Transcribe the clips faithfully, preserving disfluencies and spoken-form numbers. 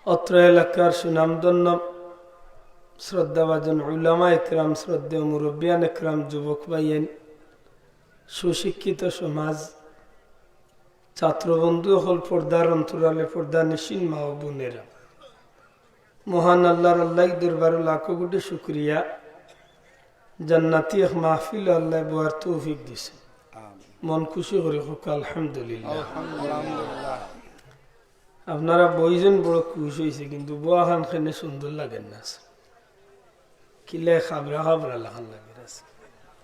অত্র এলাকার সুনামধন্য শ্রদ্ধাভাজন উলামা একরাম, শ্রদ্ধেয় মুরব্বিয়ান একরাম, যুবক ভাইয়াইন, সুশিক্ষিত সমাজ, ছাত্রবন্ধু অকল, পর্দার অন্তরালে পর্দানিশীন মা ও বোনেরা, মহান আল্লাহর আল্লাহ দরবারো লাখো কোটি শুকরিয়া। জান্নাতি এক মাহফিল আল্লাহ বওয়ার তৌফিক দিছে। মন খুশি করি কউক্কা আলহামদুলিল্লাহ। আলহামদুলিল্লাহ। আপনারা বইছইন বড় খুশ অইছি, কিন্তু বওয়াখান কেনে সুন্দর লাগের না। কিলা খাবরা খাবরা লাখান লাগের আছে।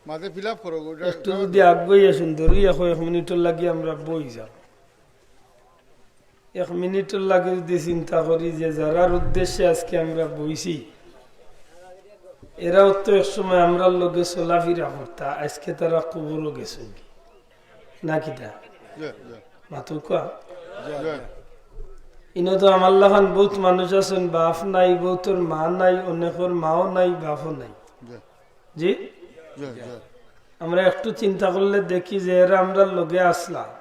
মাঝে fill up করো, ওটা একটু যদি আগুয়াইয়া সুন্দর অইয়া কয়, এক মিনিটর লাগি আমরা বই যাই। এক মিনিটর লাগি যদি চিন্তা করি যে যারার উদ্দেশ্যে আজকে আমরা বইছি, এরাও তো এক সময় আমরার লগে চলাফিরা করতা, আজকে তারা কবরো গেছইন গি। না কিতা? জি, জি। মাতউক্কা? জি, জি। ইনো তো আমার লাখান বউত মানুষ আছইন, বাপ নাই, বউতর মা নাই, অনেকর মাও নাই, বাপও নাই। জি। জি? জি, জি। আমরা একটু চিন্তা করলে দেখি যে এরা আমরার লগে আছলা।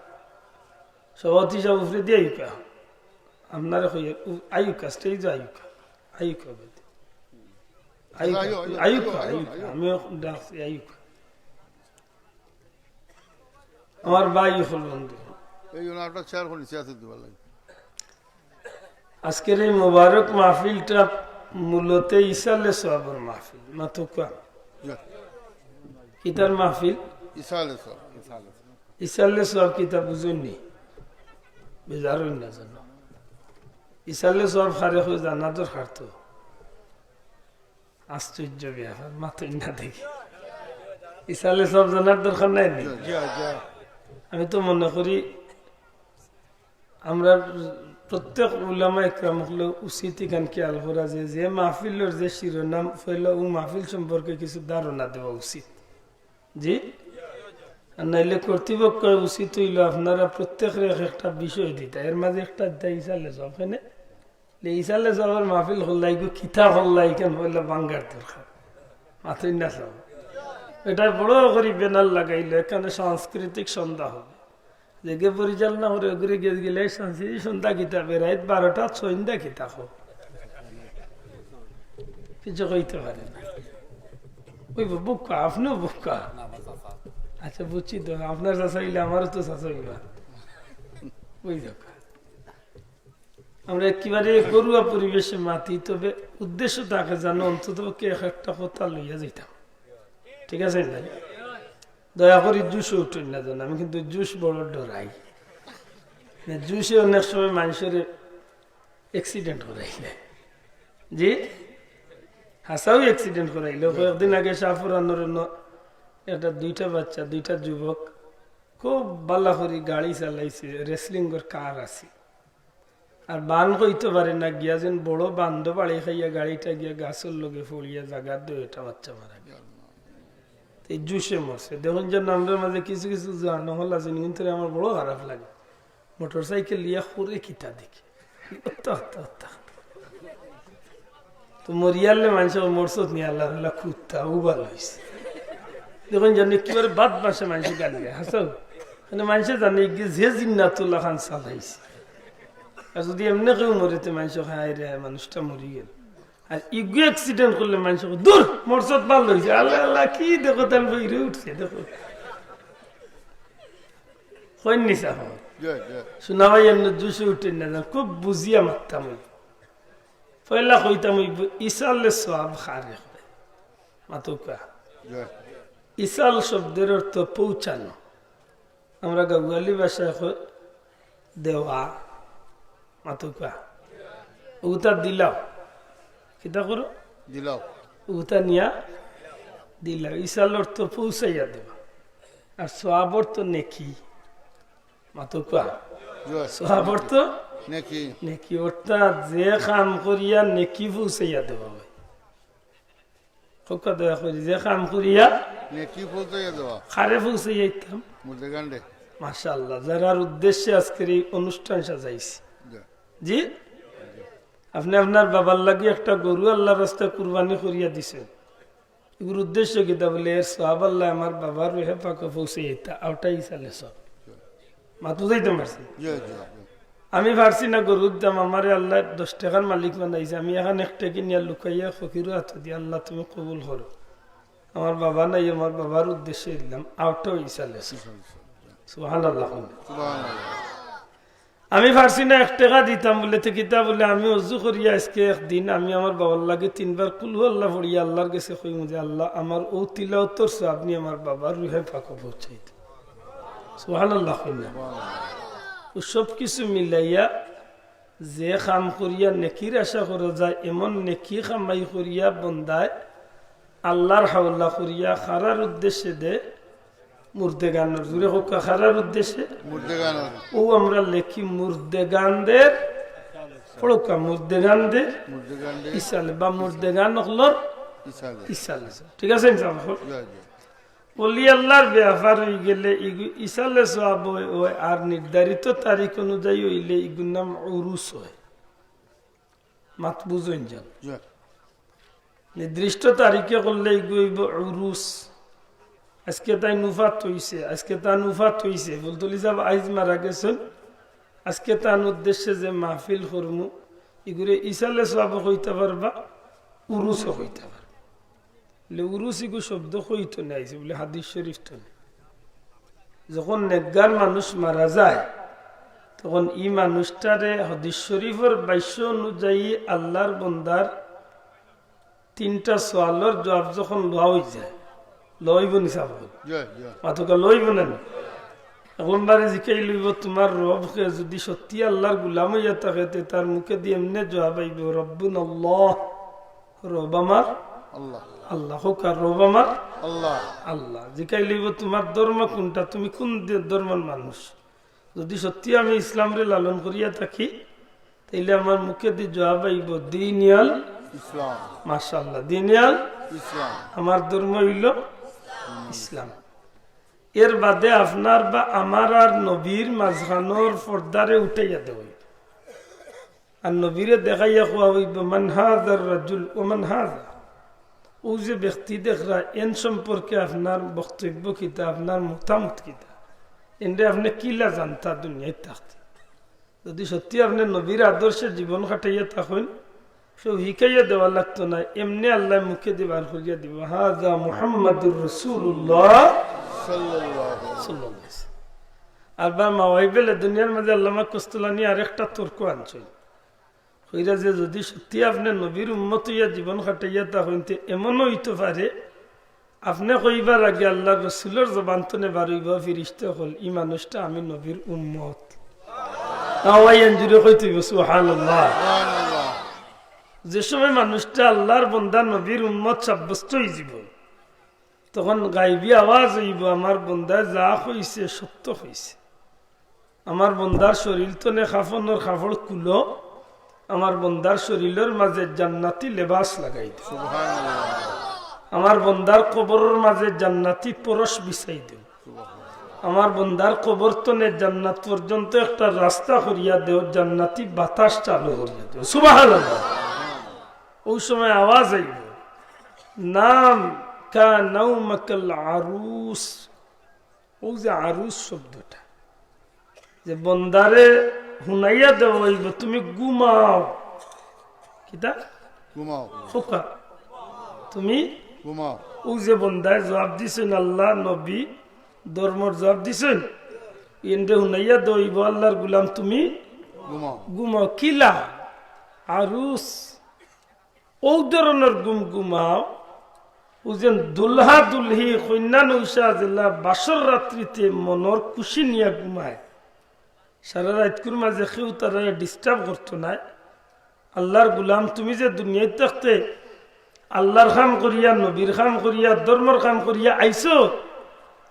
সভাপতি সাব উপরেদি আইউক্কা। আপনারে কই, উ-, আইউক্কা, stage-ও আইউক্কা। আইউক্কা, আইউক্কা, আইও, আইও, আইউক্কা, আইও, আইউক্কা। আইও। আমিও ডাকছি, আইউক্কা। আমার ভাই অকল বন্ধু। এই জন্য আপনার চেয়ার করে নিচে আছে দিবার লাগে। আজকের এই মোবারক মাহফিলটা মূলত ইসালে সওয়াবর মাহফিল। মাতউক্কা। জি। কিতার মাহফিল? ইসালে সওয়াব। ইসালে সওয়াব কিতা বুঝইন নি? বেজার অইন না যেন। ইসালে সওয়াব কারে কয় জানা দরকার তো। আশ্চর্য ব্যাপার, মাতইন না দেখি। ইসালে সওয়াব জানার দরকার নাই নি? জি, জি। আমি তো মনে করি আমরা প্রত্যেক উলামা একরাম অকলর উচিত ইখান খেয়াল করা যে, যে মাহফিলর যে শিরোনাম অইলো, অউ মাহফিল সম্পর্কে কিছু ধারণা দেওয়া উচিত। জি? আর নাইলে কর্তৃপক্ষ উচিত অইলো আপনারা প্রত্যেকরে এক একটা বিষয় দিতা, এর মাঝে একটা দিতা ইসালে সওয়াব, কেনে? লে ইসালে সওয়াবর মাহফিল করলা, ইগু কিতা করলা, ইখান পয়লা ভাঙ্গার দরকার। মাতইন না সব। এটা বড় করি banner লাগাইলো, এখানে সাংস্কৃতিক সন্ধ্যা হবে। যেগে পরিচালনা করে, ওগুরে গেছ গেলে সাংস্কৃতিক সন্ধ্যা কিতা, রাইত বারোটা সন্ধ্যা কিতা কও। কিছু কইতে পারে না। ওই ব-, বুকা, আপনিও বুকা। আচ্ছা, বুঝছি তো, আপনার চাচা অইলে আমারও তো চাচা অইবা। ওই দেখো। আমরা একেবারে ঘরোয়া পরিবেশে মাতি, তবে উদ্দেশ্য থাকে যেন অন্তত পক্ষে এক একটা কথা লইয়া যাইতাম। ঠিক আছে ভাই? দয়া করি জোশে উঠইন না যেন, আমি কিন্তু জোশ বড় ডরাই। না, জোশে অনেক সময় মানুষের accident করাইলে। জি? হাছাউ accident করাইলে। কয়েকদিন আগে শাহপুরানোর অন্য একটা দুইটা বাচ্চা, দুইটা যুবক খুব বালা করি গাড়ি চালাইছে, wrestling-র car আছে। আর বান কইতো পারে না, গিয়া যেন বড় বান্দো বাড়ি খাইয়া গাড়িটা গিয়া গাছর লগে পড়িয়া জাগাত দুইটা বাচ্চা মারা গেল। তো এই জোশে মরছে। দেখইন যে আমরার মাঝে কিছু কিছু জোয়ান অকল আছে, কিন্তু আমার বড় খারাপ লাগে। Motorcycle লইয়া করে কিতা দেখি। অত্তা, অত্তা, অত্তা। তো মরিয়ালে মানষে মরছত নি, আল্লাহ, আল্লাহ, কুত্তা, ও ভালা অইছে। দেখইন জানি একেবারে বাদ মাসে মানষে গালি দেয়, হাছাউ। মানে মানষে জানে যে জিন্নাতুল্লাহ খান চালাইছে। আর যদি এমনে কেউ মরে, তে মানষে কয়, "হায় রে, হায়, মানুষটা মরি গেল।" আর ইগু accident করলে মানষে কয়, "দূর, মরছত ভালা অইছে।" আল্লাহ, আল্লাহ, কি দেখো, তার বইরে উঠছে, দেখো। কইন নি সাব। জি, জি। শোনা ভাই, এমনে জোশে উঠইন না, খুব বুঝিয়া মাততাম অই। পয়লা কইতাম অইবো, ইসালে সওয়াব কারে কয়। মাতউক্কা। জি। ইসাল শব্দর অর্থ পৌঁছানো। আমরা গাওয়ালি ভাষায় কই দেওয়া। মাতউক্কা। অউতা দিলাও। কিতা করো? দিলাও। অউতা নিয়া দিলাও। ইসাল অর্থ পৌঁছাইয়া দেওয়া। আর সওয়াব অর্থ নেকি। মাতউক্কা। জি। সওয়াব অর্থ নেকি। নেকি। অর্থাৎ যে কাম করিয়া নেকি পৌঁছাইয়া দেওয়া অয়। কউক্কা দয়া করি, যে কাম করিয়া নেকি পৌঁছাইয়া দেওয়া। কারে পৌঁছাইয়া দিতাম? মুর্দেগানরে। মাশাআল্লাহ, যারার উদ্দেশ্যে আজকের এই অনুষ্ঠান সাজাইছি। জি। জি? আপনে আপনার বাবার লাগি একটা গরু আল্লাহর রাস্তায় কুরবানি করিয়া দিছইন। এগুর উদ্দেশ্য কিতা? বলে, এর সওয়াব আল্লাহ আমার বাবার রুহে পাকে পৌঁছাইতা, অউটাই ইসালে সওয়াব। মাতু যাইতে পারছি? জি, জি, জি। আমি পারছি না গরুর দাম, আমারে আল্লায় দশ টেকার মালিক বানাইছে, আমি এখান এক টেকা নিয়া লুকাইয়া ফকিরর আতো দিয়া, "আল্লাহ, তুমি কবুল করো।" আমার বাবা নাই, আমার বাবার উদ্দেশ্যে দিলাম, আউটটা ইসালে। সুবহানাল্লাহ। আমি পারছি না এক টেকা দিতাম বলে, তে কিতা বলে, আমি অজু করিয়া আজকে একদিন আমি আমার বাবার লাগি তিনবার কুলহু আল্লাহ পড়িয়া আল্লাহর গেছে কইমু যে, "আল্লাহ, আমার অউ তিলাওতর সওয়াব নি আমার বাবার রুহে পাকো পৌঁছাই দে।" সুবহানাল্লাহ কইন না। অউ সব কিছু মিলাইয়া যে কাম করিয়া নেকির আশা করা যায়, এমন নেকি কামাই করিয়া বন্দায় আল্লাহর হাওলা করিয়া কারার উদ্দেশ্যে দে, মুর্দেগানর। জুরে কউক্কা, কারার উদ্দেশ্যে? মুর্দেগানর। অউ আমরা লেখি মুর্দেগানদের, পড়উক্কা, মুর্দেগানদের মুর্দেগানদের ইসালে বা মুর্দেগান অকলর ইসালে। ইসালে। ঠিক আছে, ইনশাআল্লাহ? জি, জি। অলি আল্লাহর বেয়াপার অইগেলে ইগু ইসালে সওয়াব অয়, অয়, আর নির্ধারিত তারিখ অনুযায়ী অইলে ইগুর নাম উরুস অয়। মাত বুঝইন যান। জি। নির্দিষ্ট তারিখে করলে ইগু অইবো উরুস। আজকে তাইন উফাত অইছে, আজকে তান উফাত অইছে। ফুলতলি সাব আইজ মারা গেছইন, আজকে তান উদ্দেশ্যে যে মাহফিল করমু, ইগুরে ইসালে সওয়াবও কইতা পারবা, উরুসও কইতা পারবা। বলে, "উরুস ইগু শব্দ কই তনে আইছে?" বলে, "হাদিস শরীফ তনে।" যখন নেকগার মানুষ মারা যায়, তখন ই মানুষটারে হাদিস শরীফর ভাষ্য অনুযায়ী আল্লাহর বন্দার তিনটা সওয়ালর জবাব যখন লওয়া অইযায়, লওয়া অইবো নি সাব? জি, জি। মাতুক্কা, লওয়া অইবো না নি? এক নম্বরে জিকাইল অইবো, "তুমার রব কে?" যদি সত্যি আল্লাহর গুলাম অইয়া থাকে, তে তার মুখেদি এমনে জবাব আইবো, "রব্বুনাল্লাহ।" রব আমার আল্লাহ। আল্লাহ। কউক্কা, রব আমার আল্লাহ। আল্লাহ। জিকাইল অইবো, "তুমার ধর্ম কুনটা? তুমি কুন দে-, ধর্মর মানুষ?" যদি সত্যি আমি ইসলামরে লালন করিয়া থাকি, তাইলে আমার মুখেদি জবাব আইবো, "দীনিয়াল ইসলাম।" মাশাআল্লাহ, "দীনিয়াল ইসলাম।" আমার ধর্ম অইলো ইসলাম। এর বাদে আপনার বা আমার আর নবীর মাঝখানোর পর্দারে উঠাইয়া দেওয়া অইবো। আর নবীরে দেখাইয়া কওয়া অইবো, "মান হাযার রাজুল ওয়া মান হাযা?" অউ যে ব্যক্তি দেখরা, এন সম্পর্কে আপনার বক্তব্য কিতা, আপনার মতামত কিতা? এনরে আপনে কিলা জানতা দুনিয়াত থাকতে? যদি সত্যি আপনে নবীর আদর্শে জীবন কাটাইয়া থাকইন, কেউ হিকাইয়া দেওয়া লাগতো না, এমনে আল্লায় মুখেদি বার করিয়া দিবো, "হাযা মুহাম্মাদুর রাসূলুল্লাহ সাল্লাল্লাহু আলাইহি ওয়াসাল্লাম।" আর বা মাওয়াইবেলে দুনিয়ার মাঝে আল্লামা কস্তলানি আরেকটা তর্ক আনছইন। কইরা যে যদি সত্যি আপনে নবীর উম্মত অইয়া জীবন কাটাইয়া থাকইন, তে এমনও অইতো পারে, আপনে কইবার আগে আল্লাহর রসুলর জবান তনে বার অইবো, "ফিরিস্তা অকল, ই মানুষটা আমি নবীর উম্মত।" না অয়, এন জুরে কইতে অইবো, "সুবহানাল্লাহ।" যে সময় মানুষটা আল্লাহর বন্দা নবীর উম্মত সাব্যস্ত অইযিবো, তখন গাইবি আওয়াজ অইবো, "আমার বন্দায় যা কইছে, সত্য কইছে।" আমার বন্দার শরীল তনে কাফনর কাপড় খুলো, আমার বন্দার শরীলর মাঝে জান্নাতি লেবাস লাগাই দেও। সুবহানাল্লাহ। আমার বন্দার কবরর মাঝে জান্নাতি পরশ বিছাই দেও। আমার বন্দার কবর তনে জান্নাত পর্যন্ত একটা রাস্তা করিয়া দেও, জান্নাতি বাতাস চালু করিয়া দেও। সুবহানাল্লাহ। অউ সময় আওয়াজ আইবো, "নাম কা নাওমাকাল আরুস।" অউ যে আরুস শব্দটা, যে বন্দারে হুনাইয়া দেওয়া অইবো, "তুমি ঘুমাও।" কিতা? ঘুমাও। কউক্কা। তুমি ঘুমাও। অউ যে বন্দায় জবাব দিছইন, আল্লাহ, নবী, ধর্মর জবাব দিছইন, এনরে হুনাইয়া দেওয়া অইবো, "আল্লাহর গুলাম, তুমি ঘুমাও।" ঘুমাও। কিলা? আরুস। অউ ধরনর ঘুম ঘুমাও, অউ যেন দুলহা দুলহি, কইন্যা নৌশা যেলা বাসর রাত্রিতে মনর খুশি নিয়া ঘুমায়। সারা রাইতকুর মাঝে কেউ তারারে disturb করতো নায়। আল্লাহর গুলাম, তুমি যে দুনিয়াত থাকতে আল্লাহর কাম করিয়া, নবীর কাম করিয়া, ধর্মর কাম করিয়া আইছো,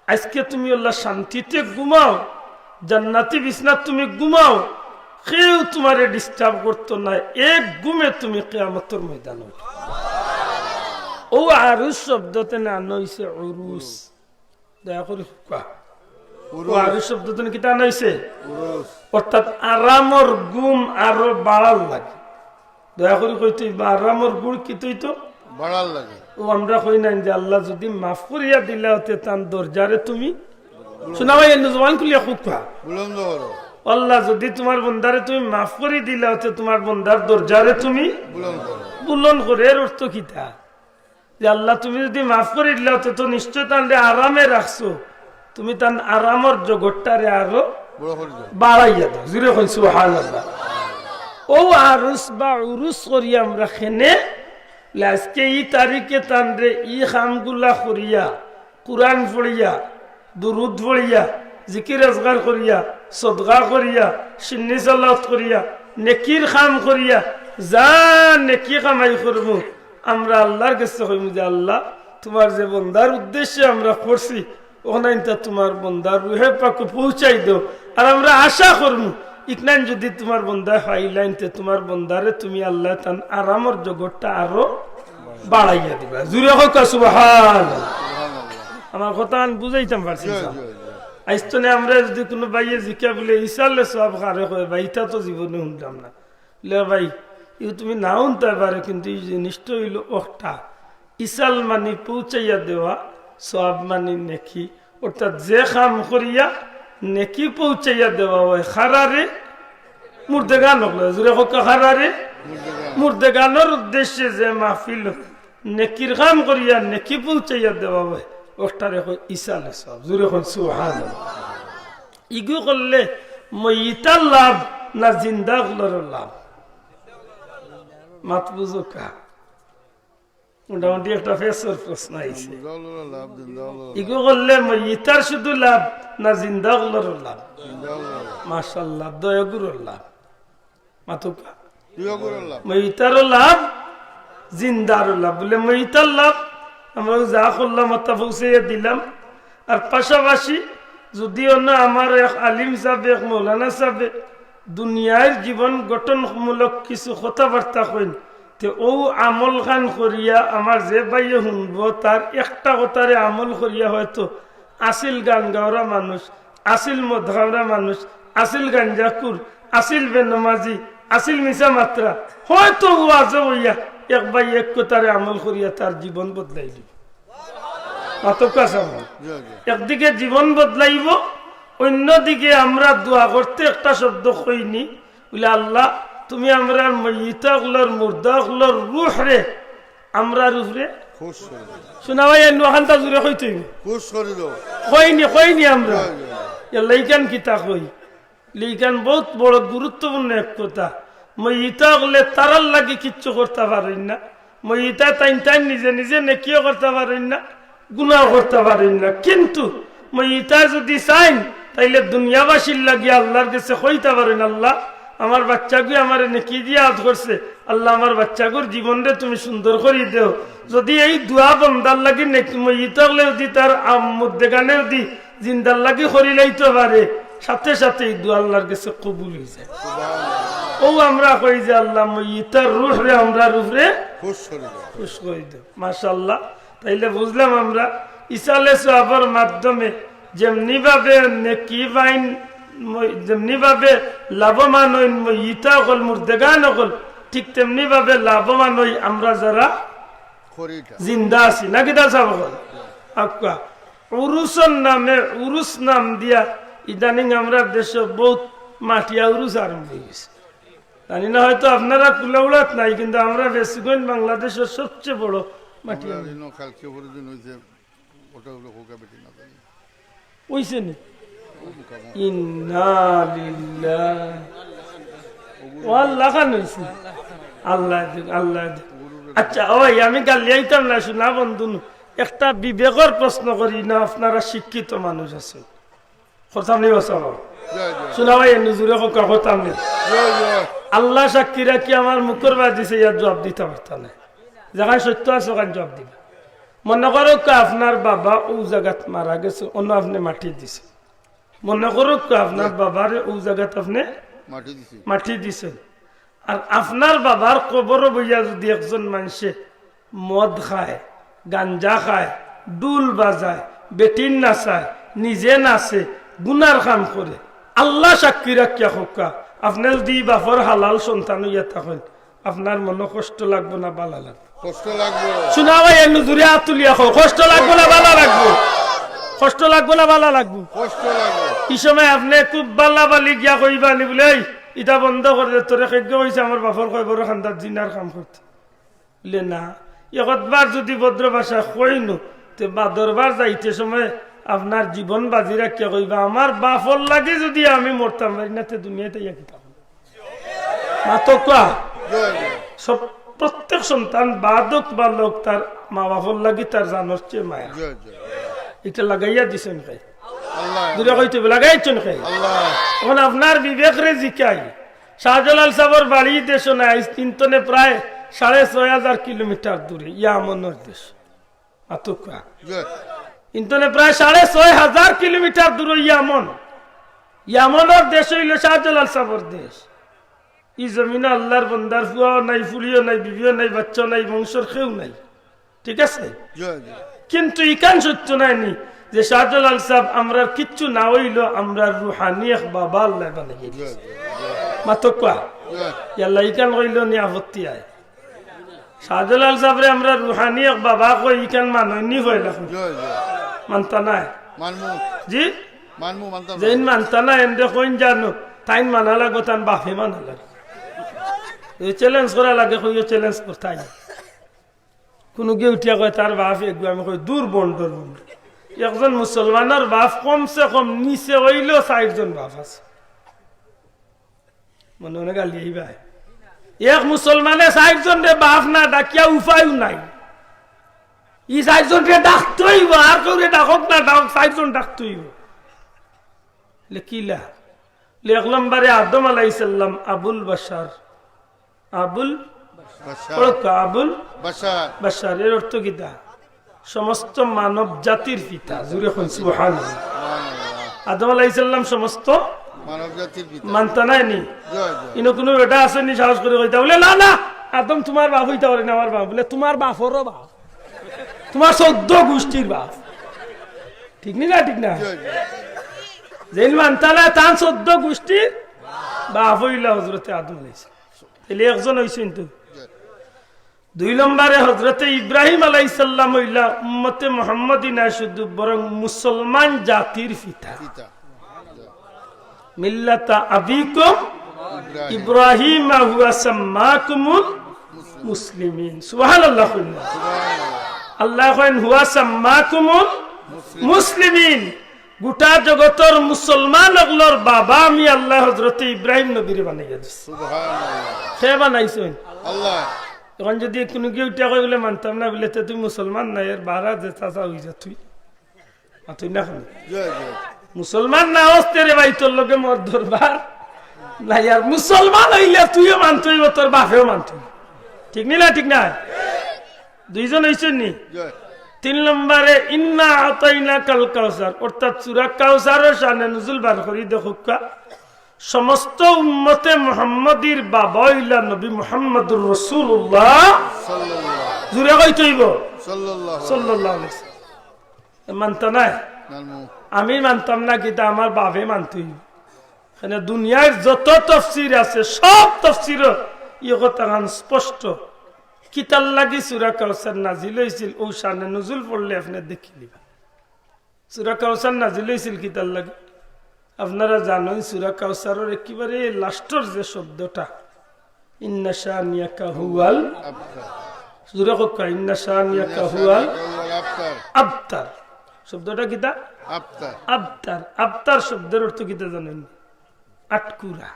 আইজকে তুমি আল্লাহ শান্তিতে ঘুমাও, জান্নাতি বিছনাত তুমি ঘুমাও, কেউ তুমারে disturb করতো নায়, এক ঘুমে তুমি কিয়ামতর ময়দানো উঠবা। অউ আরুস শব্দ তনে আনা অইছে উরুস। দয়া করি কউক্কা। উরুস। অউ আরুস শব্দ তনে কিতা আনা অইছে? উরুস। অর্থাৎ আরামর ঘুম আরো বাড়ার লাগি। দয়া করি কইতে অইবো, আরামর ঘুম কিতা অইতো? বাড়ার লাগি। অউ আমরা কই না নি যে, "আল্লাহ যদি মাফ করিয়া দিলা অতে তান দরজারে তুমি।" শুনা ভাই, এমনে জবান খুলিয়া কউক্কা। বুলন্দ করো। আল্লাহ, যদি তুমার বন্দারে তুমি মাফ করি দিলাও, তে তুমার বন্দার দরজারে তুমি বুলন্দ করো। এর অর্থ কিতা? যে আল্লাহ, তুমি যদি মাফ করি দিলাও, তে তো নিশ্চয় তানরে আরামে রাখছো, তুমি তান আরামর জগতটারে আরো বাড়াইয়া দাও। জুরে কইন সুবহানাল্লাহ। অউ আরুস বা উরুস করি আমরা কেনে, আজকে ই তারিখে তানরে ই কামগুলা করিয়া, কুরআন পড়িয়া, দুরুদ পড়িয়া, জিকির আজকার করিয়া, সদকা করিয়া, সিন্নি সালাত করিয়া, নেকির কাম করিয়া, যা নেকি কামাই করমু, আমরা আল্লার গেছে কইমু যে, "আল্লাহ, তুমার যে বন্দার উদ্দেশ্যে আমরা করছি, অখানইনতা তুমার বন্দার রুহে পাকো পৌঁছাই দেও।" আর আমরা আশা করমু, ইখানইন যদি তুমার বন্দায় পাইলাইন, তে তুমার বন্দারে তুমি আল্লাহ তান আরামর জগতটা আরো বাড়াইয়া দিবা। জুরে কউক্কা সুবহানাল্লাহ। আমার কথা আমি বুঝাইতাম পারছি না। আইজ তনে আমরা যদি কুনু ভাইয়ে জিকা বুলে, "ইসালে সওয়াব কারে কয় বা?" ইতা তো জীবনে হুনলাম না। লে ভাই, ইউ তুমি না হুনতায় পারো, কিন্তু ই জিনিসটা অইলো অখটা। ইসাল মানি পৌঁছাইয়া দেওয়া, সওয়াব মানি নেকি। অর্থাৎ যে কাম করিয়া নেকি পৌঁছাইয়া দেওয়া অয়, কারারে? মুর্দেগান অকলরে। জুরে কউক্কা কারারে? মুর্দেগানর উদ্দেশ্যে যে মাহফিল, নেকির কাম করিয়া নেকি পৌঁছাইয়া দেওয়া অয়, অখটারে কয় ইসালে সওয়াব। জুরে কউক্কা সুবহানাল্লাহ। ইগু করলে মইয়িতার লাভ না জিন্দা অকলর লাভ? মাত বুঝউক্কা। মোটামুটি একটা ফেসর প্রশ্ন আইছে। ইগু করলে মইয়িতার শুধু লাভ না জিন্দা অকলর লাভ? মাশাআল্লাহ, দয়গুরর লাভ। মাতউক্কা। মইয়িতারও লাভ, জিন্দারও লাভ। বুলে মইয়িতার লাভ, আমরা যা করলাম, অতা পৌঁছাইয়া দিলাম। আর পাশাপাশি যুদি অনো আমার এক আলিম সাবে, এক মৌলানা সাবে দুনিয়ার জীবন গঠনমূলক কিছু কথাবার্তা কইন, তে অউ আমলখান করিয়া আমার যে ভাইয়ে হুনবো, তার একটা কথারে আমল করিয়া হয়তো আসিল গান গাওরা মানুষ, আসিল মদ খাওরা মানুষ, আসিল গাঞ্জাকুর, আসিল বেনমাজি, আসিল মিছা মাতরা, হয়তো ওয়াজো অইয়া এক ভাইয়ে এক কথারে আমল করিয়া তার জীবন বদলাই দিবো। মাতউক্কা সাব। একদিকে জীবন বদলাইবো, অইন্যদিকে আমরা দোয়া করতে একটা শব্দ কইনি, বুলে, "আল্লাহ, তুমি আমরার মইয়িতা অকলর, মুর্দা অকলর রুহরে আমরার উপরে খুশ করি দেও।" হুনা ভাই, এনু অখানতা জুরে কইতে অইবো। খুশ করি দেও। কইনি, কইনি আমরা। এল্লাইখান কিতা কই? ইখান বউত বড় গুরুত্বপূর্ণ এক কথা। মইয়িতা অকলে তারার লাগি কিচ্ছু করতা পারইন না। মইয়িতা তাইন তাইন নিজে নিজে নেকিও করতা পারইন না, গুনাও করতা পারইন না। কিন্তু মইয়িতা যুদি চাইন, তাইলে দুনিয়াবাসীর লাগি আল্লার গেছে কইতা পারইন, "আল্লাহ, আমার বাইচ্চাগুয়ে আমারে নেকি দিয়া আদ করছে, আল্লাহ, আমার বাইচ্চাগুর জীবনরে তুমি সুন্দর করি দেও।" যুদি এই দোয়া বন্দার লাগি নেকি, মইয়িতা অকলে যুদি তার আম-, মুর্দেগানে যুদি জিন্দার লাগি করিলাইতো পারে, সাথে সাথে ই দোয়া আল্লার গেছে কবুল অইযায়। অউ আমরা কই যে, "আল্লাহ, মইয়িতার রুহরে আমরার উপরে খুশ করি দেও।" মাশাআল্লাহ। তাইলে বুঝলাম আমরা, ইসালে সওয়াবর মাধ্যমে যেমনি ভাবে নেকি পাইন, মই-, যেমনি ভাবে লাভবান অইন মইয়িতা অকল, মুর্দেগান অকল, ঠিক তেমনি ভাবে লাভবান অই আমরা যারা জিন্দা আছি। নাকি দা সাব অকল? আক্কা। উরুসর নামে, উরুস নাম দিয়া ইদানিং আমরার দেশো বউত মাটিয়া উরুস আরম্ভ অইগেছে। জানি না, হয়তো আপনারা কুলাউড়াত নাই, কিন্তু আমরা বেশিগঞ্জ বাংলাদেশর সবচেয়ে বড় মাটিয়া উরুস। কালকে পরদিন অইছে, অটা অইলো খোকা বেটি না জানি। অইছে নি? ইন্না লিল্লাহ। ও আল্লাহ, খান অইছে। আল্লাহ দিক, আল্লাহ দিক। আচ্ছা, ওই আমি গালি আইতাম না, হুনা বন্ধু নু। একটা বিবেকর প্রশ্ন করি না, আপনারা শিক্ষিত মানুষ আছইন। করতাম নি বাসা? হুনা ভাই, এনু জুরে কউক্কা, করতাম নি? আল্লাহ সাক্ষী রাখি আমার মুখর বায় দিছে, ইয়ার জুয়াব দিতা পারতা নায়। যেখান সত্য আছে, ওখান জুয়াব দিবা। মনো করউক্কা আপনার বাবা অউ জাগাত মারা গেছে, অনো আপনে মাটি দিছইন। মনো করউক্কা আপনার বাবারে অউ জাগাত আপনে মাটি দিছইন। আর আপনার বাবার কবরো বইয়া যুদি একজন মানষে মদ খায়, গাঞ্জা খায়, ঢুল বাজায়, বেটিন নাচায়, নিজে নাচে, গুনার কাম করে, আল্লাহ সাক্ষী রাখিয়া কউক্কা, আপনে যুদি ই বাপর হালাল সন্তান অইয়া থাকইন, আপনার মনো কষ্ট লাগবো না ভালা লাগবো? কষ্ট লাগবো। হুনা ভাই, এনু জুরে আত তুলিয়া কও, কষ্ট লাগবো না ভালা লাগবো? কষ্ট লাগবো না ভালা লাগবো? কষ্ট লাগবো। ই সময় আপনে খুব বালা বালি গিয়া কইবা নি বুলে, "এই, ইটা বন্ধ কর দে, তোরে কেগে কইছে আমার বাপর কবরর কান্দাত জিনার কাম করতে?" বুলে, "না।" একবার যুদি ভদ্র ভাষায় কইনু, তে বাদরবার যাইতে সময় আপনার জীবন বাজি রাখিয়া কইবা, "আমার বাপর লাগি যুদি আমি মরতাম পারি না, তে দুনিয়াত আইয়া কিতা করলাম?" মাতউক্কা। জি, জি। সব, প্রত্যেক সন্তান বাদক বালক তার মা বাপর লাগি তার জানর চেয়ে মায়া। জি, জি। ইটা লাগাইয়া দিছইন কে? আল্লাহ। জুরে কইতে অইবো, লাগাইছইন কে? আল্লাহ। অখন আপনার বিবেকরে জিকাই, শাহজালাল সাবর বাড়ি দেশো নায়, ইন্তনে প্রায় সাড়ে ছয় হাজার কিলোমিটার দূরে, ইয়ামনর দেশ। মাতউক্কা। জি। ইন্তনে প্রায় সাড়ে ছয় হাজার কিলোমিটার দূরে ইয়ামন। ইয়ামনর দেশ অইলো শাহজালাল সাবর দেশ। ই জমিনো আল্লার বন্দার ফুয়াও নাই, ফুড়িও নাই, বিবিও নাই, বাচ্চাও নাই, বংশর কেউ নাই। ঠিক আছে? জি, জি। কিন্তু ইখান সত্য নায় নি যে শাহজালাল সাব আমরার কিচ্ছু না অইলো, আমরার রুহানি এক বাবা আল্লায় বানাইয়া দিছে। জি, জি, জি। মাতউক্কা। জি। ইয়াল্লা ইখান কইলো নি আপত্তি আয়? শাহজালাল সাবরে আমরা রুহানি এক বাবা কই, ইখান মানইন নি পয়লা কই? জি, জি। মানতা নায়? মানমু। জি? মানমু, মানতাম যেইন না। মানতা নায়, এনরে কইন জানো, তাইন মানা লাগবো, তান বাপে মানা লাগবো। এই challenge করা লাগে, কইও challenge করতাই। কুনুগিয়ে উঠিয়া কয়, "তার বাপ এগু", আমি কই, "দূর বন্ডর বন্ড।" একজন মুসলমানর বাপ কমসে কম নিচে অইলেও চাইরজন বাপ আছে। মনে মনে গালি আইবা। এক মুসলমানে চাইরজনরে বাপ না ডাকিয়া উপায়ও নাই। ই চাইরজনরে ডাকতে অইবো, আর কেউরে ডাকক না ডাকক, চাইরজন ডাকতে অইবো। লে কিলা? লে এক নম্বরে আদম আলাইহিস সালাম, আবুল বাশার। আবুল বাশার। পড়উক্কা, আবুল বাশার। বাশার। এর অর্থ কিতা? সমস্ত মানব জাতির পিতা। জুরে কইন সুবহানাল্লাহ। সুবহানাল্লাহ। আদম আলাইহিস সালাম সমস্ত মানব জাতির পিতা। মানতা নায় নি? জি, জি। ইনো কুনু বেটা আছে নি সাহস করি কইতা? বুলে, "না, না, আদম তুমার বাপ অইতা পারে না, আমার বাপ।" বুলে, "তুমার বাপরও বাপ, তুমার চৌদ্দ গুষ্টির বাপ।" ঠিক নি না? ঠিক না? জি, জি। যেইন মানতা নায়, তান চৌদ্দ গুষ্টির বাপ অইলা হজরতে আদম আলাইহিস সালাম। তাইলে একজন অইছইন তো। দুই নম্বরে হজরতে ইব্রাহিম আলাইহিস সালাম অইলা উম্মতে মুহাম্মদী নায় শুধু, বরং মুসলমান জাতির পিতা। পিতা। মিল্লাতা আবিকুম ইব্রাহিম। ইব্রাহিমা হুয়া সাম্মাকুমুল মুসলিমিন। সুবহানাল্লাহ কইন। সুবহানাল্লাহ। আল্লায় কইন, "হুয়া সাম্মাকুমুল মুসলিমিন।" গোটা জগতর মুসলমান অকলর বাবা আমি আল্লায় হজরতে ইব্রাহিম নবীরে বানাইয়া দিছি। সুবহানাল্লাহ। কে বানাইছইন? আল্লায়। অখন যুদি কুনুগিয়ে উঠিয়া কয় বুলে, "মানতাম না", বুলে, "তে তুই মুসলমান নায়, এর বারা যে চাচা অই যা তুই।" আর তুই না খালি। জি, জি। মুসলমান না অস তে রে ভাই, তোর লগে মোর দরবার নাই। আর মুসলমান অইলে তুইও মানতে অইবো, তোর বাপেও মানতে অইবো। ঠিক নি না? ঠিক না? দুইজন অইছইন নি? জি। তিন নম্বরে ইন্না আতাইনাকাল কাউসার, অর্থাৎ সূরা কাউসারর শানে নুজুল বার করি দেখউক্কা। সমস্ত উম্মতে মুহাম্মদীর বাবা অইলা নবী মুহাম্মদুর রাসূলুল্লাহ। সাল্লাল্লাহু। জুরে কইতে অইবো। সাল্লাল্লাহু। সাল্লাল্লাহু আলাইহি ওয়াসাল্লাম। মানতা নায়? মানমু। আমি মানতাম না, কিতা আমার বাপে মানতে অইবো। কেনে দুনিয়ার যত তফসির আছে, সব তফসিরো ই কথাখান স্পষ্ট। কিতার লাগি সূরা কাউসার নাজিল অইছিল, অউ শানে নুজুল পড়লে আপনে দেখিলিবা। সূরা কাউসার নাজিল অইছিল কিতার লাগি? আপনারা জানইন, সূরা কাউসারর একেবারে লাস্টর যে শব্দটা, "ইন্না শানিয়াকা হুয়াল আবতার।" জুরে কউক্কা, "ইন্না শানিয়াকা হুয়াল আবতার।" শব্দটা কিতা? আবতার। আবতার। আবতার শব্দর অর্থ কিতা জানইন? আটকুরা,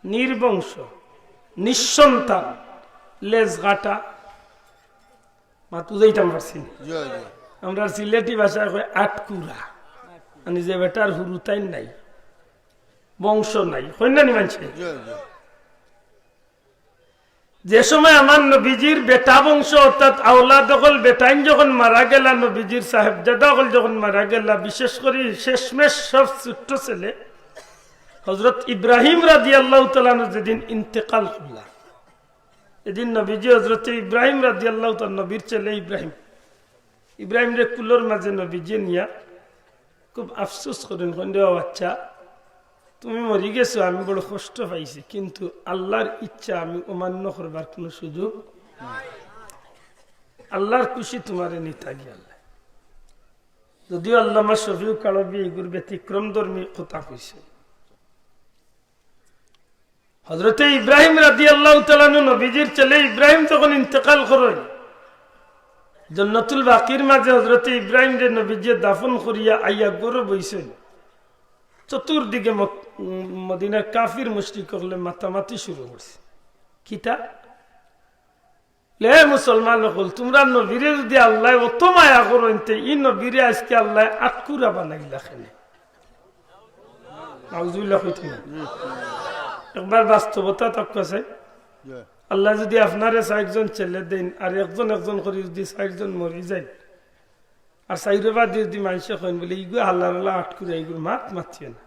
নির্বংশ, নিঃসন্তান, লেজ কাটা। মাতু যাইতাম পারছি না। জি, জি। আমরার সিলেটি ভাষায় কয় আটকুরা, মানে যে বেটার হুরুতাইন নাই, বংশ নাই, কইন না নি মানষে? জি, জি। যে সময় আমার নবীজির বেটা বংশ অর্থাৎ আওলাদ অকল বেটাইন যখন মারা গেলা, নবীজির সাহেবজাদা অকল যখন মারা গেলা, বিশেষ করি শেষমেশ সব ছোট্ট ছেলে হযরত ইব্রাহিম রাদিয়াল্লাহু তাআলা আনহু যেদিন ইন্তেকাল করলা, এদিন নবীজি হযরতে ইব্রাহিম রাদিয়াল্লাহু তাআলা, নবীর ছেলে ইব্রাহিম, ইব্রাহিমরে কুলর মাঝে নবীজি নিয়া খুব আফসোস করইন, কইন, "রে বাচ্চা, তুমি মরি গেছো, আমি বড় কষ্ট পাইছি, কিন্তু আল্লাহর ইচ্ছা আমি অমান্য করবার কুনু সুযোগ নাই। আল্লাহর খুশি তুমারে নিতা গিয়া আল্লাহ।" যদিও আল্লামা শফিউক আরবি এগুর ব্যতিক্রম ধর্মী কথা কইছে। হযরতে ইব্রাহিম রাদিয়াল্লাহু তাআলা আনহু নবীজির ছেলে ইব্রাহিম যখন ইন্তেকাল করইন, জন্নতুল বাকির মাঝে হযরতে ইব্রাহিমরে নবীজিয়ে দাফন করিয়া আইয়া ঘরো বইছইন। চতুর্দিকে মক-, উম, মদিনার কাফির মুশরিক অকলে মাতামাতি শুরু করছে। কিতা? লে মুসলমান অকল, তুমরা নবীরে যুদি আল্লায় অত মায়া করইন তে, ই নবীরে আইজকে আল্লায় আটকুরা বানাইলা কেনে? নাউজুবিল্লাহ কইতে না। একবার বাস্তবতা তক্ক আছে। আল্লায় যুদি আপনারে চাইরজন ছেলে দেইন, আর একজন একজন করি যুদি চাইরজন মরি যাইন, আর চাইরো বাদে যুদি মানষে কইন বুলে, "ইগু হালার হালা আটকুরা, ইগুর মাত মাতিও না।"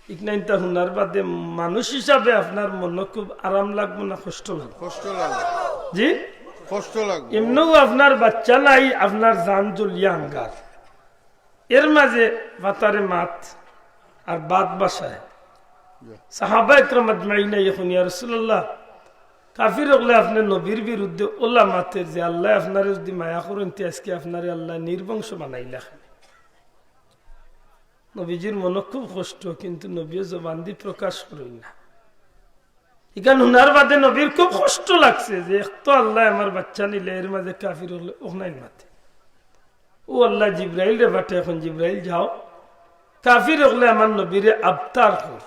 ইকনাইনতা হুনার বাদে মানুষ হিসাবে আপনার মনো খুব আরাম লাগবো না কষ্ট লাগবো? কষ্ট লাগবো। জি? কষ্ট লাগবো। এমনেও আপনার বাচ্চা নাই, আপনার জান জ্বলিয়া আঙ্গার। এর মাঝে ভাতারে মাত আর ভাত বাসায়। সাহাবা একরাম আজমাইন আইয়া কইন, "ইয়া রাসূলুল্লাহ, কাফির অকলে আপনে নবীর বিরুদ্ধে অলা মাতের যে আল্লায় আপনারে যুদি মায়া করইন তে আইজকে আপনারে আল্লায় নির্বংশ বানাইলা কেনে?" নবীজির মনো খুব কষ্ট, কিন্তু নবীয়ে জবানদি প্রকাশ করইন না। ইখান হুনার বাদে নবীর খুব কষ্ট লাগছে যে এক তো আল্লায় আমার বাচ্চা নিলে, এর মাঝে কাফির অকলে অখনাইন মাতে। অউ আল্লায় জিব্রাইলরে পাঠাইয়া কইন, "জিব্রাইল যাও, কাফির অকলে আমার নবীরে আবতার কর,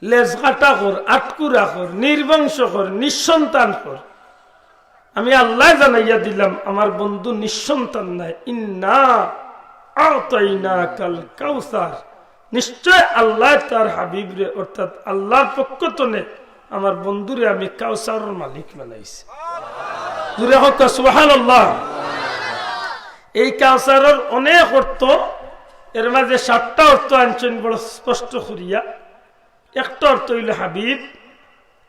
লেজ কাটা কর, আটকুরা কর, নির্বংশ কর, নিঃসন্তান কর।" আমি আল্লায় জানাইয়া দিলাম, আমার বন্ধু নিঃসন্তান নায়। ইন্না আ'তাইনাকাল কাউসার, নিশ্চয় আল্লায় তার হাবিবরে, অর্থাৎ আল্লার পক্ষ তনে আমার বন্ধুরে আমি কাউসারর মালিক বানাইছি। জুরে কউক্কা সুবহানাল্লাহ। এই কাউসারর অনেক অর্থ, এর মাঝে সাতটা অর্থ আনছইন বড় স্পষ্ট করিয়া। একটা অর্থ অইলো, হাবিব,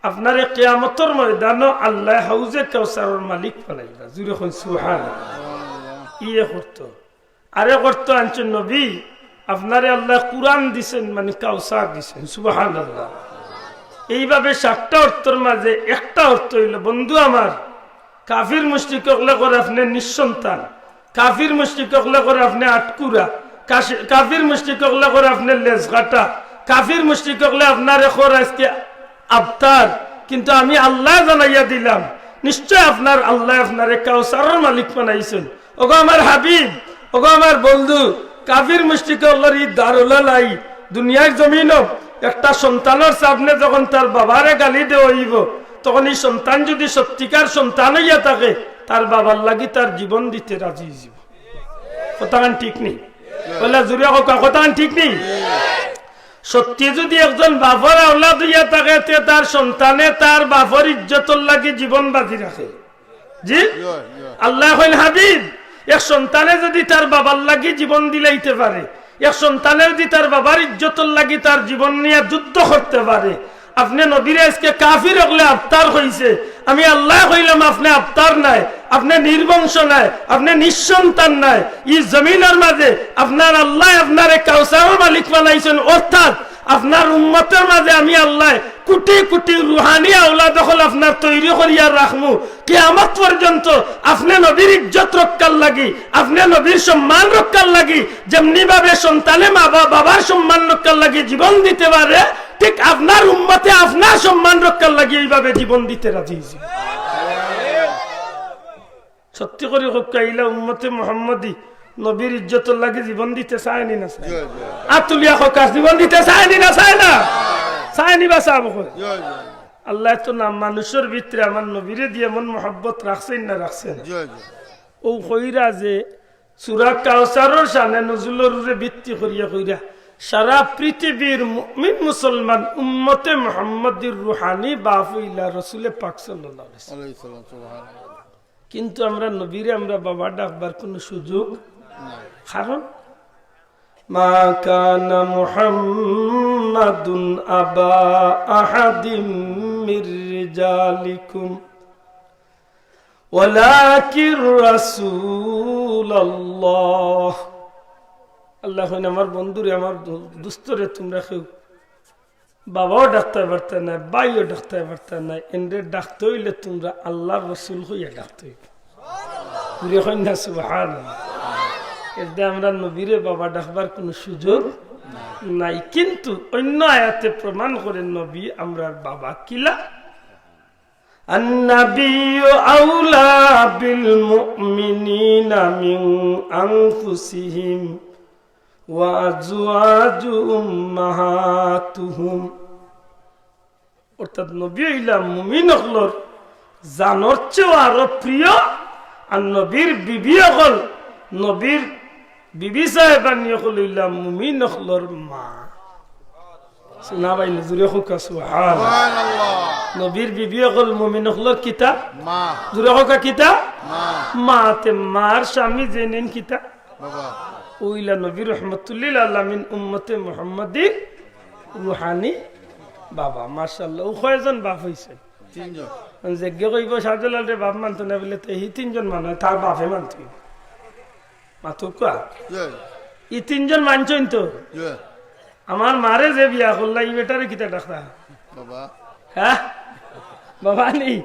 আপনারে কিয়ামতর ময়দানো আল্লায় হাউজে কাউসারর মালিক বানাইবা। জুরে কইন সুবহানাল্লাহ। ই এক অর্থ। আরেক অর্থ আনছইন, নবী, আপনারে আল্লায় কুরআন দিছইন, মানে কাউসার দিছইন। সুবহানাল্লাহ। এইভাবে সাতটা অর্থর মাঝে একটা অর্থ অইলো, বন্ধু আমার, কাফির মুশরিক অকলে কর আপনে নিঃসন্তান, কাফির মুশরিক অকলে কর আপনে আটকুরা, কাশি-, কাফির মুশরিক অকলে কর আপনে লেজ কাটা, কাফির মুশরিক অকলে আপনারে কর আইজকে আবতার, কিন্তু আমি আল্লায় জানাইয়া দিলাম, নিশ্চয় আপনার আল্লায় আপনারে কাউসারর মালিক বানাইছইন। ওগো আমার হাবিব, ওগো আমার বন্ধু, কাফির মুশরিক অকলর ই দারুলালাই দুনিয়ার জমিনো একটা সন্তানর সামনে যখন তার বাবারে গালি দেওয়া অইবো, তখন ই সন্তান যুদি সত্যিকার সন্তান অইয়া থাকে, তার বাবার লাগি তার জীবন দিতে রাজি অইযিবো। কথাখান ঠিক নি? কইলা জুরে কউক্কা, কথাখান ঠিক নি? সত্যি যুদি একজন বাপর আওলাদ অইয়া থাকে, তে তার সন্তানে তার বাপর ইজ্জতর লাগি জীবন বাজি রাখে। জি? আল্লায় কইন, হাবিব, এক সন্তানে যুদি তার বাবার লাগি জীবন দিলাইতে পারে, এক সন্তানে যুদি তার বাবার ইজ্জতর লাগি তার জীবন নিয়া যুদ্ধ করতে পারে, আপনে নবীরে আইজকে কাফির অকলে আবতার কইছে, আমি আল্লায় কইলাম আপনে আবতার নায়, আপনে নির্বংশ নায়, আপনে নিঃসন্তান নায়। ই জমিনর মাঝে আপনার আল্লায় আপনারে কাউসারর মালিক বানাইছইন, অর্থাৎ আপনার উম্মতর মাঝে আমি আল্লায় কুটি কুটি রুহানি আওলাদ অকল আপনার তৈরি করিয়া রাখমু। কিয়ামত পর্যন্ত আপনে নবীর ইজ্জত রক্ষার লাগি, আপনে নবীর সম্মান রক্ষার লাগি, যেমনি ভাবে সন্তানে মা বা-, বাবার সম্মান রক্ষার লাগি জীবন দিতে পারে, ঠিক আপনার উম্মতে আপনার সম্মান রক্ষার লাগি এইভাবে জীবন দিতে রাজি অইছে। সত্যি করি কউক্কা, ইলা উম্মতে মুহাম্মদী নবীর ইজ্জতর লাগি জীবন দিতে চায় নি না চায়? জি, জি। আত তুলিয়া কউক্কা, জীবন দিতে চায় নি না চায় না? চায় নি বা চাবো কই? জি, জি। আল্লায় তো নাম মানুষর ভিতরে আমার নবীরে দিয়া এমন মহব্বত রাখছইন না রাখছইন না? জি, জি। অউ কইরা যে সূরা কাউসারর শানে নজুলর উপরে ভিত্তি করিয়া কইরা সারা পৃথিবীর মুমিন মুসলমান উম্মতে মুহাম্মদীর রুহানি বাপ অইলা রসুলে পাক সাল্লাল্লাহু আলাইহি ওয়াসাল্লাম। আলাইহিস সালাম, সুবহানাল্লাহ। কিন্তু আমরা নবীরে আমরা বাবা ডাকবার কোনো সুযোগ নাই। কারণ, "মা কানা মুহাম্মাদুন আবা আহাদিম মির রিজালিকুম ওয়ালাকিন রাসূলুল্লাহ।" আল্লায় কইন, "আমার বন্ধুরে, আমার দো-, দোস্তরে তুমরা কেউ বাবাও ডাকতায় পারতায় নায়, ভাইও ডাকতায় পারতায় নায়, এনরে ডাকতে অইলে তুমরা আল্লার রসুল কইয়া ডাকতে অইবো।" জুরে কইন না সুবহানাল্লাহ। এতে আমরা নবীরে বাবা ডাকবার কোনো সুযোগ নাই। কিন্তু অন্য আয়াতে প্রমাণ করে নবী আমরার বাবা। কিলা? النبي أولى بالمؤمنين من أنفسهم وأزواجه أمهاتهم। অর্থাৎ নবী অইলা মুমিন অকলর জানর চেয়েও আরো প্রিয়। আর নবীর বিবি অকল, নবীর বিবি সাহেবানি অকল অইলা মুমিন অকলর মা। শুনা ভাই, জুরে কউক্কা সুবহান। সুবহানাল্লাহ। নবীর বিবি অকল মুমিন অকলর কিতা? মা। জুরে কউক্কা কিতা? মা। মা। তে মার স্বামী যেইন কিতা? বাবা। অইলা নবী রহমতুল্লিল আলামিন উম্মতে মুহাম্মাদির রুহানি বাবা। মাশাআল্লাহ। ও কয়জন বাপ অইছে? তিনজন। যেগে কইব শাহজালালরে বাপ মানতো না বুলে, তে হি তিনজন মানে তার বাপে মানতো। মাতউক্কা। জি। ই তিনজন মানছইন তো? জি। আমার মারে যে বিয়া করলা, ই বেটারে কিতা ডাকতা? বাবা। হ্যাঁ? বাবা নি?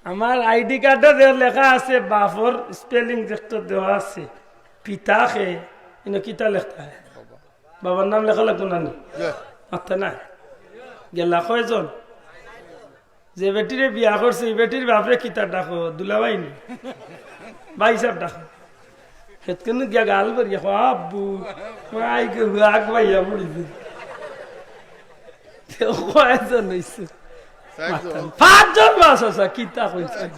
আমার আইডি কার্ডো যে লেখা আছে, বাপর স্পেলিং যেটা দেওয়া আছে, পিতা কে, ইনো কিতা লেখতা? বাবার নাম লেখা লাগতো না নি? জি। মাততা না। গেলা কয়জন? যে বেটিরে বিয়া করছে, ই বেটির বাপরে কিতা ডাকো? দুলাভাই নি? ভাইসাব ডাকো। হেতকুনু গিয়া গাল করিয়া কও, "আব্বু, মাই গো, আগ ভাইয়া পড়িছে।" তে কয়জন অইছে? চাইরজন। পাঁচজন বাপ আছে, কিতা কইছে?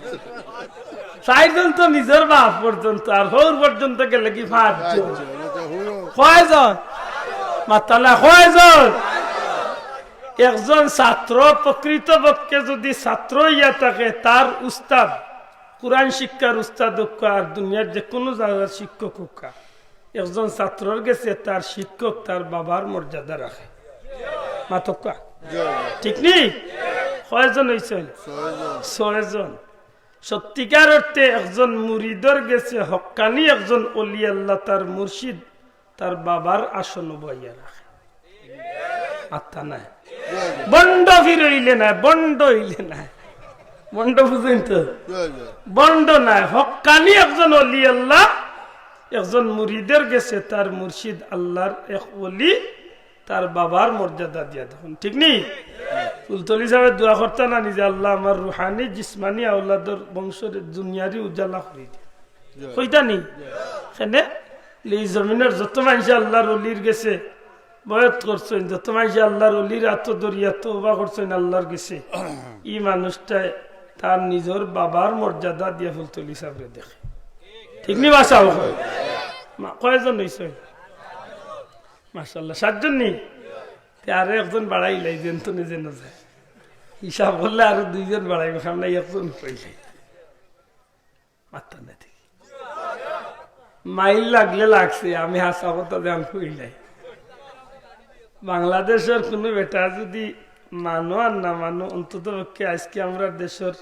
চাইরজন তো নিজর বাপ পর্যন্ত, আর হউর পর্যন্ত গেলে কি পাঁচজন? চাইরজন, আচ্ছা, হুনো। কয়জন? মাততা না, কয়জন? একজন ছাত্র প্রকৃতপক্ষে যদি ছাত্র অইয়া থাকে, তার উস্তাদ, কোরআন শিক্ষার উস্তাদ অউক্কা আর দুনিয়ার যে কোনো জাগার শিক্ষক অউক্কা, একজন ছাত্রর গেছে তার শিক্ষক তার বাবার মর্যাদা রাখে। মাতউক্কা। জি, জি। ঠিক নি? কয়জন অইছইন? ছয়জন। ছয়জন। সত্যিকার অর্থে একজন মুরিদর গেছে হক্কানি একজন অলি আল্লাহ, তার মুর্শিদ, তার বাবার আসন বইয়া রাখে। মাততা নায়। জি, জি। বন্ড ফির অইলে নায়, বন্ড অইলে নায়। বন্ড বুঝইন তো? জি, জি। বন্ড নায়, হক্কানি একজন অলি আল্লাহ, একজন মুরিদর গেছে তার মুর্শিদ আল্লাহর এক অলি, তার বাবার মর্যাদা দিয়া দেখুন, ঠিক নি? ফুলতলি সাহেব দোয়া করতা না নিজে, "আল্লাহ, আমার রুহানি, জিসমানি আওলাদর বংশর দুনিয়ারি উজালা করি দে।" জি। কইতা নি? কেনে? এই জমিনর যত মানষে আল্লাহর অলির গেছে বয়াত করছইন, যত মানষে আল্লাহর অলির আতো ধরিয়া তওবা করছইন আল্লাহর গেছে, ই মানুষটায় তার নিজর বাবার মর্যাদা দিয়া ফুলতলি সাহেবরে দেখে। ঠিক নি বা সাব? মা, কয়জন অইছইন? মাশাআল্লাহ, সাতজন নি? তে আরো একজন বাড়াইলাই, যেন তো নিজে না যায়। হিসাব করলে আরো দুইজন বাড়াইবো, সামনে একজন কইলাই। মাততা না দেখি। মাইল লাগলে লাগছে, আমি হাছা কথা জান কইলাই। বাংলাদেশর কুনু বেটা যদি মানো আর না মানো, অন্তত পক্ষে আইজকে আমরার দেশর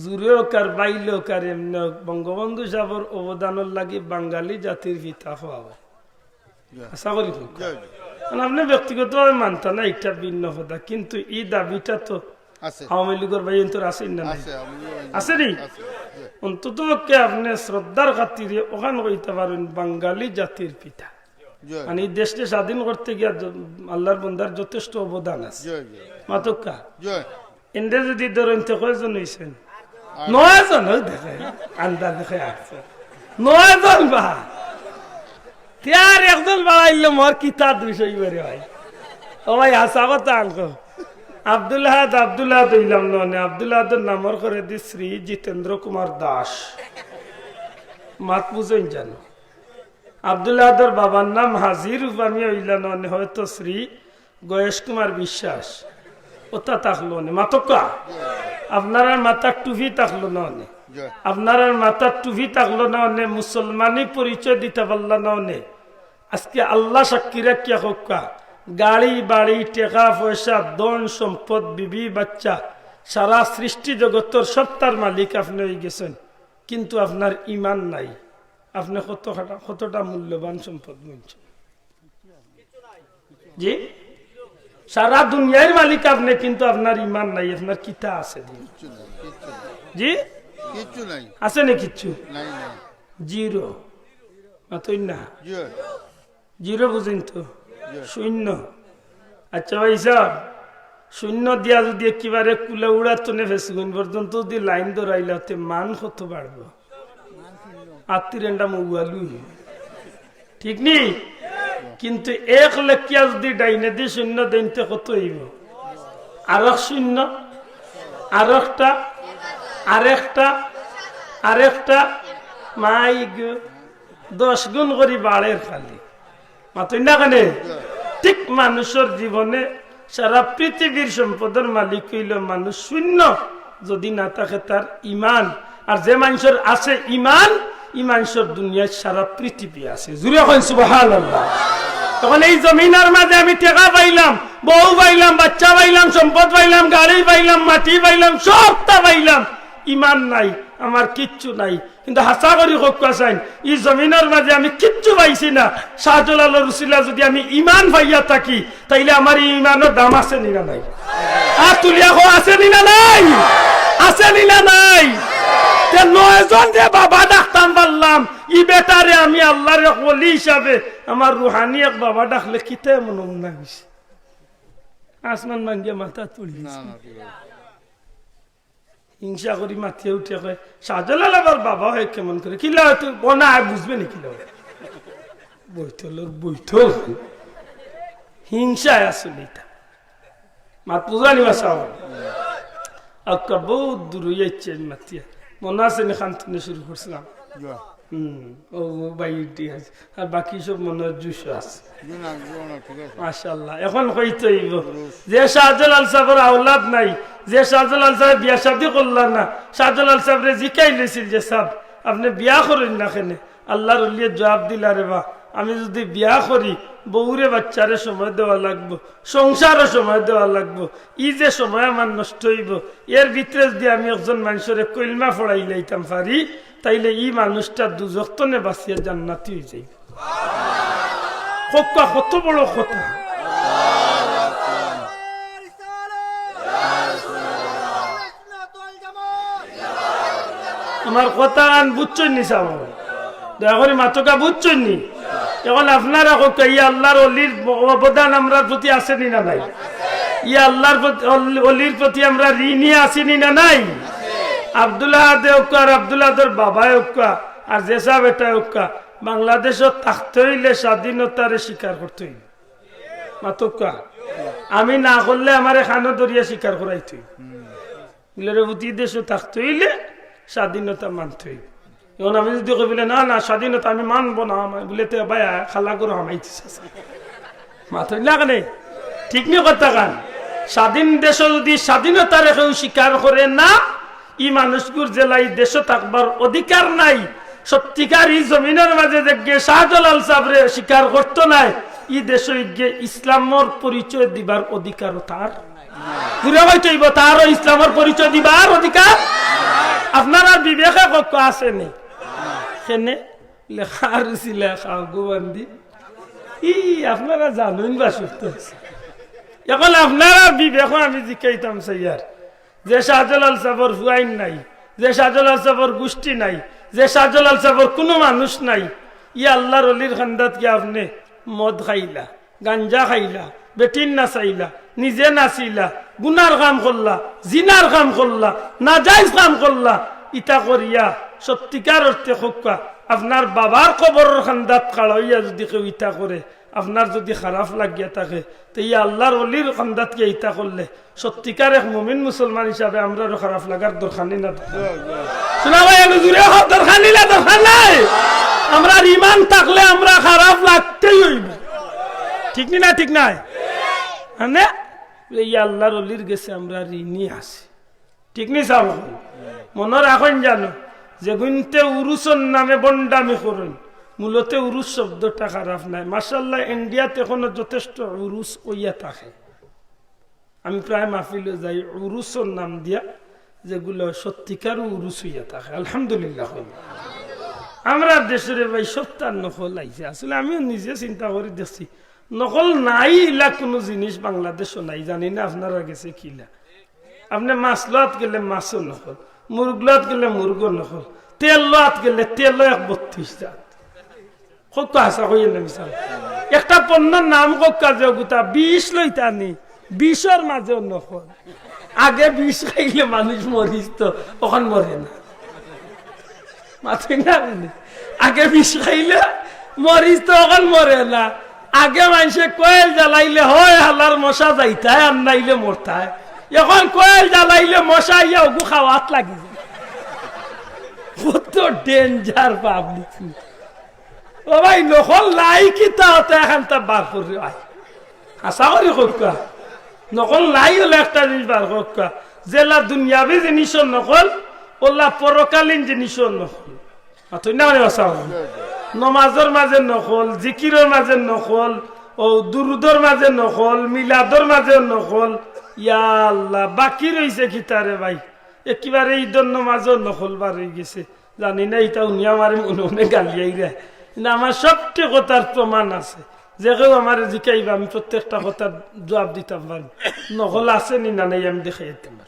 জুরে অউক আর বাইলে অউক আর এমনে অউক, বঙ্গবন্ধু সাবর অবদানর লাগি বাঙালি জাতির পিতা কওয়া অয়। জি। আশা করি কউক্কা। জি, জি। কারণ আপনে ব্যক্তিগতভাবে মানতা না, ইটা ভিন্ন কথা, কিন্তু ই দাবিটা তো আছে। আওয়ামী লীগর ভাইয়াইন্তর আছে না নাই? আছে, আওয়ামী লীগর ভাইয়াইন্তর আছে নি? আছে, জি। অন্তত পক্ষে আপনে শ্রদ্ধার খাতিরে অখান কইতা পারইন, বাঙালি জাতির পিতা। জি। মানে, ই দেশরে স্বাধীন করতে গিয়া য-, আল্লাহর বন্দার যথেষ্ট অবদান আছে। জি, জি। মাতউক্কা। জি। এনরে যদি ধরইন, তে কয়জন অইছইন? আট। নয়জন, ওই দেখে, আন্দাজ দেখে আটজন। নয়জন বা। তে আর একজন বাড়াইলে মোর কিতা দুষ অইবো রে ভাই? ও ভাই, হাছা কথা আনকো। আব্দুল আহাদ, আব্দুল আহাদ অইলাম না অনে, আব্দুল আহাদর নামর করেদি শ্রী জিতেন্দ্র কুমার দাস। মাত বুঝইন জানো? আব্দুল আহাদর বাবার নাম হাজি রুফামিয়া অইলা না অনে, হয়তো শ্রী গয়েশ কুমার বিশ্বাস। অতা থাকলো অনে, মাতউক্কা। আপনারার মাথার টুপি থাকলো না অনে। জি। আপনারার মাথার টুপি থাকলো না অনে, মুসলমানি পরিচয় দিতা পারলা না অনে। আইজকে আল্লাহ সাক্ষী রাখিয়া কউক্কা, গাড়ি, বাড়ি, টেকা, পয়সা, ধন, সম্পদ, বিবি, বাচ্চা, সারা সৃষ্টি জগতর সত্তার মালিক আপনে অইগেছইন, কিন্তু আপনার ইমান নাই। আপনে কত খাটা-, কতটা মূল্যবান সম্পদ মানষর। জি? সারা দুনিয়ার মালিক আপনে, কিন্তু আপনার ইমান নাই, আপনার কিতা আছে? জি? কিচ্ছু নাই, কিচ্ছু নাই। জি? কিচ্ছু নাই। আছে নি কিচ্ছু? নাই, নাই। জিরো। মাতইন না। জিরো বুঝইন তো? শূন্য। আচ্ছা ভাই সাহেব, শূন্য দিয়া যুদি একেবারে কুলা উড়ার তনে ফেসুগুন পর্যন্ত যুদি লাইন ধরাইলা, তে মান কত বাড়বো? আত্তির এন্ডা মৌয়ালু। ঠিক নি? কিন্তু এক লেখিয়া যুদি ডাইনেদি শূন্য দেইন, তে কত অইবো? আরক শূন্য, আরকটা, আরেকটা, আরেকটা। মাই গো, দশ গুণ করি বাড়ের খালি। মাতইন না কেনে? ঠিক মানুষর জীবনে সারা পৃথিবীর সম্পদর মালিক অইলো মানুষ। শূন্য যুদি না থাকে তার ইমান, আর যে মানষর আছে ইমান, ই মানষর দুনিয়াত সারা পৃথিবী আছে। জুরে কইন সুবহানাল্লাহ। তখন এই জমিনর মাঝে আমি টেকা পাইলাম, বউ পাইলাম, বাচ্চা পাইলাম, সম্পদ পাইলাম, গাড়ি পাইলাম, মাটি পাইলাম, সবতা পাইলাম, ইমান নাই, আমার কিচ্ছু নাই। কিন্তু হাছা করি কউক্কা চাইন, ই জমিনর মাঝে আমি কিচ্ছু পাইছি না, শাহজালালর উসিলা যুদি আমি ইমান পাইয়া থাকি, তাইলে আমার ই ইমানর দাম আছে নি না নাই? আর তুলিয়া কও, আছে নি না নাই? আছে নি না নাই? তে নয়জন যে বাবা ডাকতাম পারলাম, ই বেটারে আমি আল্লার এক ওলি হিসাবে আমার রুহানি এক বাবা ডাকলে কিতা এমন অন্যায় অইছে? আসমান ভাঙ্গিয়া মাথা তুলি দিছে। হিংসা করি মাতিয়া উঠিয়া কয়, "শাহজালাল আবার বাবা হয় কেমন করে? কিলা তুই বনা আয় বুঝবে নি কিলা?" বৈতলর বৈতল। হিংসায় আসলে ইতা। মাত বুঝানি বাসা। আক্কা বহুত দূর অইয়া আইছি আমি মাতিয়া। মনো আছে নি খান থনে শুরু করছিলাম? হুম, ও, ও ভাই, ঠিক আছে। আর বাকি সব মনে হয় জুশো আছে। জি না, জি না, ঠিক আছে। মাশাআল্লাহ। এখন কইতে অইবো, যে শাহজালাল সাহেবর আওলাদ নাই, যে শাহজালাল সাহেব বিয়া শাদী করলা না, শাহজালাল সাহেবরে জিকাইলিছিল যে, "সাব, আপনে বিয়া করইন না কেনে?" আল্লার ওলিয়ে জবাব দিলা, "রে বা, আমি যুদি বিয়া করি, বউরে বাচ্চারে সময় দেওয়া লাগবো, সংসারও সময় দেওয়া লাগবো, ই যে সময় আমার নষ্ট অইবো, এর ভিতরে যুদি আমি একজন মানষরে কলমা পড়াইলাইতাম পারি, তাইলে ই মানুষটা দুজখ তনে বাঁচিয়া জান্নাতি অইযাইবো।" কউক্কা কত বড় কথা। আমার কথা আন বুঝছইন নি সাব? দয়া করি মাতউক্কা, বুঝছইন নি? এখন আপনারা কউক্কা, ই আল্লার ওলির অবদান আমরার প্রতি আছে নি না নাই? ই আল্লার প্রতি, অল-, ওলির প্রতি আমরা ঋণী আছি নি না নাই? আব্দুল আহাদে কউক্কা আর আব্দুল আহাদর বাবায় কউক্কা আর যে সাব এটায় কউক্কা, বাংলাদেশো থাকতে অইলে স্বাধীনতারে স্বীকার করতে অইবো। মাতউক্কা, আমি না করলে আমারে কানো ধরিয়া স্বীকার করাইতে অইবো। বুলে, "রে পুত, ই দেশো থাকতে অইলে স্বাধীনতা মানতে অইবো।" এখন আমি যুদি কই বুলে, "না, না, স্বাধীনতা আমি মানবো না," আমার বুলে, "তে ভাই, খালা গরু হামাইতেছে।" মাতইন না কেনে? ঠিক নি কথা খান? স্বাধীন দেশো যুদি স্বাধীনতারে কেউ স্বীকার করে না, ই মানুষগুর যেলা ই দেশো থাকবার অধিকার নাই। সত্যিকার ই জমিনর মাঝে যেগিয়ে শাহজালাল সাবরে স্বীকার করতো নায়, ই দেশো ইগিয়ে ইসলামর পরিচয় দিবার অধিকারও তার। জুরে কইতে অইবো, তারও ইসলামর পরিচয় দিবার অধিকার। আপনারার বিবেকে কউক্কা আছে নি? কেনে? লেখার উসিলায় খাও গো বান্দি। ই, আপনারা জানইন বা সুস্থ আছে। এখন আপনারার বিবেকো আমি জিকাইতাম চাইয়ার, যে শাহজালাল সাবর ফুয়াইন নাই, যে শাহজালাল সাবর গুষ্টি নাই, যে শাহজালাল সাবর কুনু মানুষ নাই, ই আল্লার ওলির কান্দাত গিয়া আপনে মদ খাইলা, গাঞ্জা খাইলা, বেটিন নাচাইলা, নিজে নাচিলা, গুনার কাম করলা, জিনার কাম করলা, নাজাইজ কাম করলা, ইতা করিয়া সত্যিকার অর্থে কউক্কা, আপনার বাবার কবরর কান্দাত খাড়া অইয়া যুদি কেউ ইতা করে, আপনার যুদি খারাপ লাগিয়া থাকে, তে ই আল্লার ওলির কান্দাত গিয়া ইতা করলে সত্যিকার এক মুমিন মুসলমান হিসাবে আমরারও খারাপ লাগার দরকার নি না? শোনা ভাই, আমি জুরে কও, দরকার নি না, দরকার নাই? আমরার ইমান থাকলে আমরা খারাপ লাগতেই অইবো। ঠিক নি না? ঠিক নায়? মানে, ই আল্লার ওলির গেছে আমরা ঋণী আছি। ঠিক নি সাব? মনো রাখইন জানো, যেগুইন্তে উরুসর নামে ভন্ডামি করইন, মূলত উরুস শব্দটা খারাপ নায়। মাশাআল্লাহ, ইন্ডিয়াত এখনো যথেষ্ট উরুস অইয়া থাকে। আমি প্রায় মাহফিলো যাই, উরুসর নাম দিয়া যেগুলা সত্যিকার উরুস অইয়া থাকে, আলহামদুলিল্লাহ কই। আমরার দেশো রে ভাই সবতার নকল আইছে। আসলে আমিও নিজে চিন্তা করি দেখছি, নকল নাই ইলা কুনু জিনিস বাংলাদেশো নাই, জানি না আপনারার গেছে কিলা। আপনে মাছ লওয়াত গেলে মাছও নকল, মুরগ লওয়াত গেলে মুরগও নকল, তেল লওয়াত গেলে তেলও এক বত্রিশ জাত। কউক্কা হাছা কইয়ার না মিছা? একটা পণ্যর নাম কউক্কা যে অগুতা বিষ লইতা নি, বিষর মাঝেও নকল। আগে বিষ খাইলে মানুষ মরিতো, অখন মরে না। মাতইন না আপনে? আগে বিষ খাইলে মরিতো, অখন মরে না। আগে মানষে কয়েল জ্বালাইলে হয় হালার মশা যাইতায়, আর নাইলে মরতায়। অখন কয়েল জ্বালাইলে মশা আইয়া অগু খাওয়াত লাগি যায়। কত danger public। ও ভাই, নকল লাই কিতা অতা এখানতা বার করি আয়। হাছা করি কউক্কা। নকল লাই অইলে একটা জিনিস বার কউক্কা। যেলা দুনিয়াবি জিনিসর নকল, অলা পরকালীন জিনিসর নকল। মাতইন না মানে হাছা করি। নমাজর মাঝে নকল, জিকিরর মাঝে নকল, অউ দুরুদর মাঝে নকল, মিলাদর মাঝে নকল। ইয়া আল্লাহ, বাকি রইছে কিতা রে ভাই? একেবারে ইদর নমাজও নকল বার অইগেছে। জানি না, ইতা হুনিয়া আমারে মনে মনে গালিয়াইরা। কিন্তু আমার সবটি কথার প্রমাণ আছে। যে কেউ আমারে জিকাইবা, আমি প্রত্যেকটা কথার জুয়াপ দিতাম পারি। নকল আছে নি না নাই, আমি দেখাই দিতাম পারি।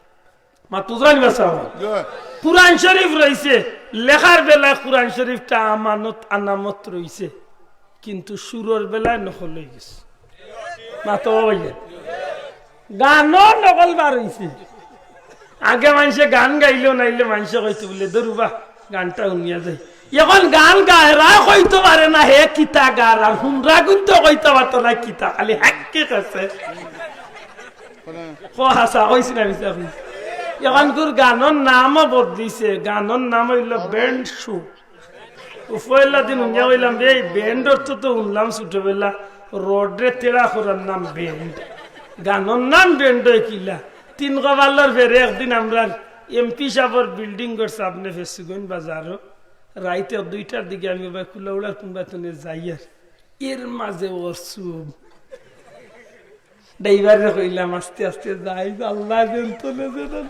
মাতইন না মানে হাছা করি। কোরআন শরীফ রইছে, লেখার বেলায় কোরআন শরীফটা আমানত, আনামত রইছে। কিন্তু সুরর বেলায় নকল অইগেছে। মাতো অইলে। গানও নকল বার অইছে। আগে মানষে গান গাইলেও নাইলে মানষে কইতো বুলে, "ধরু বা, গানটা হুনিয়া যাই।" অখন গান গায়, এরা কইতো পারে না হে কিতা গার, আর হুনরা কিন্তু কইতো পারতো না কিতা, খালি হাক্কি কইছে। কো হাছা কইছি না মিছা কইছি? অখনকুর গানর নামও বদলিছে, গানর নাম অইলো band show। ও পয়লা দিন হুনিয়া কইলাম, "এই band অর্থ তো হুনলাম ছোটবেলা, রডরে তেড়া করার নাম band। গানর নাম band অয় কিলা?" তিন কপালর ফেরে একদিন আমরার এমপি সাবর বিল্ডিংর সামনে ফেসুগঞ্জ বাজারো রাইতে দুইটার দিকে আমি ভাই কুলাউড়ার কুনবা তনে যাইয়ার, এর মাঝে অসুব ড্রাইভাররে কইলাম, "আস্তে আস্তে যাইস, আল্লাহ যেন তলে যেন।"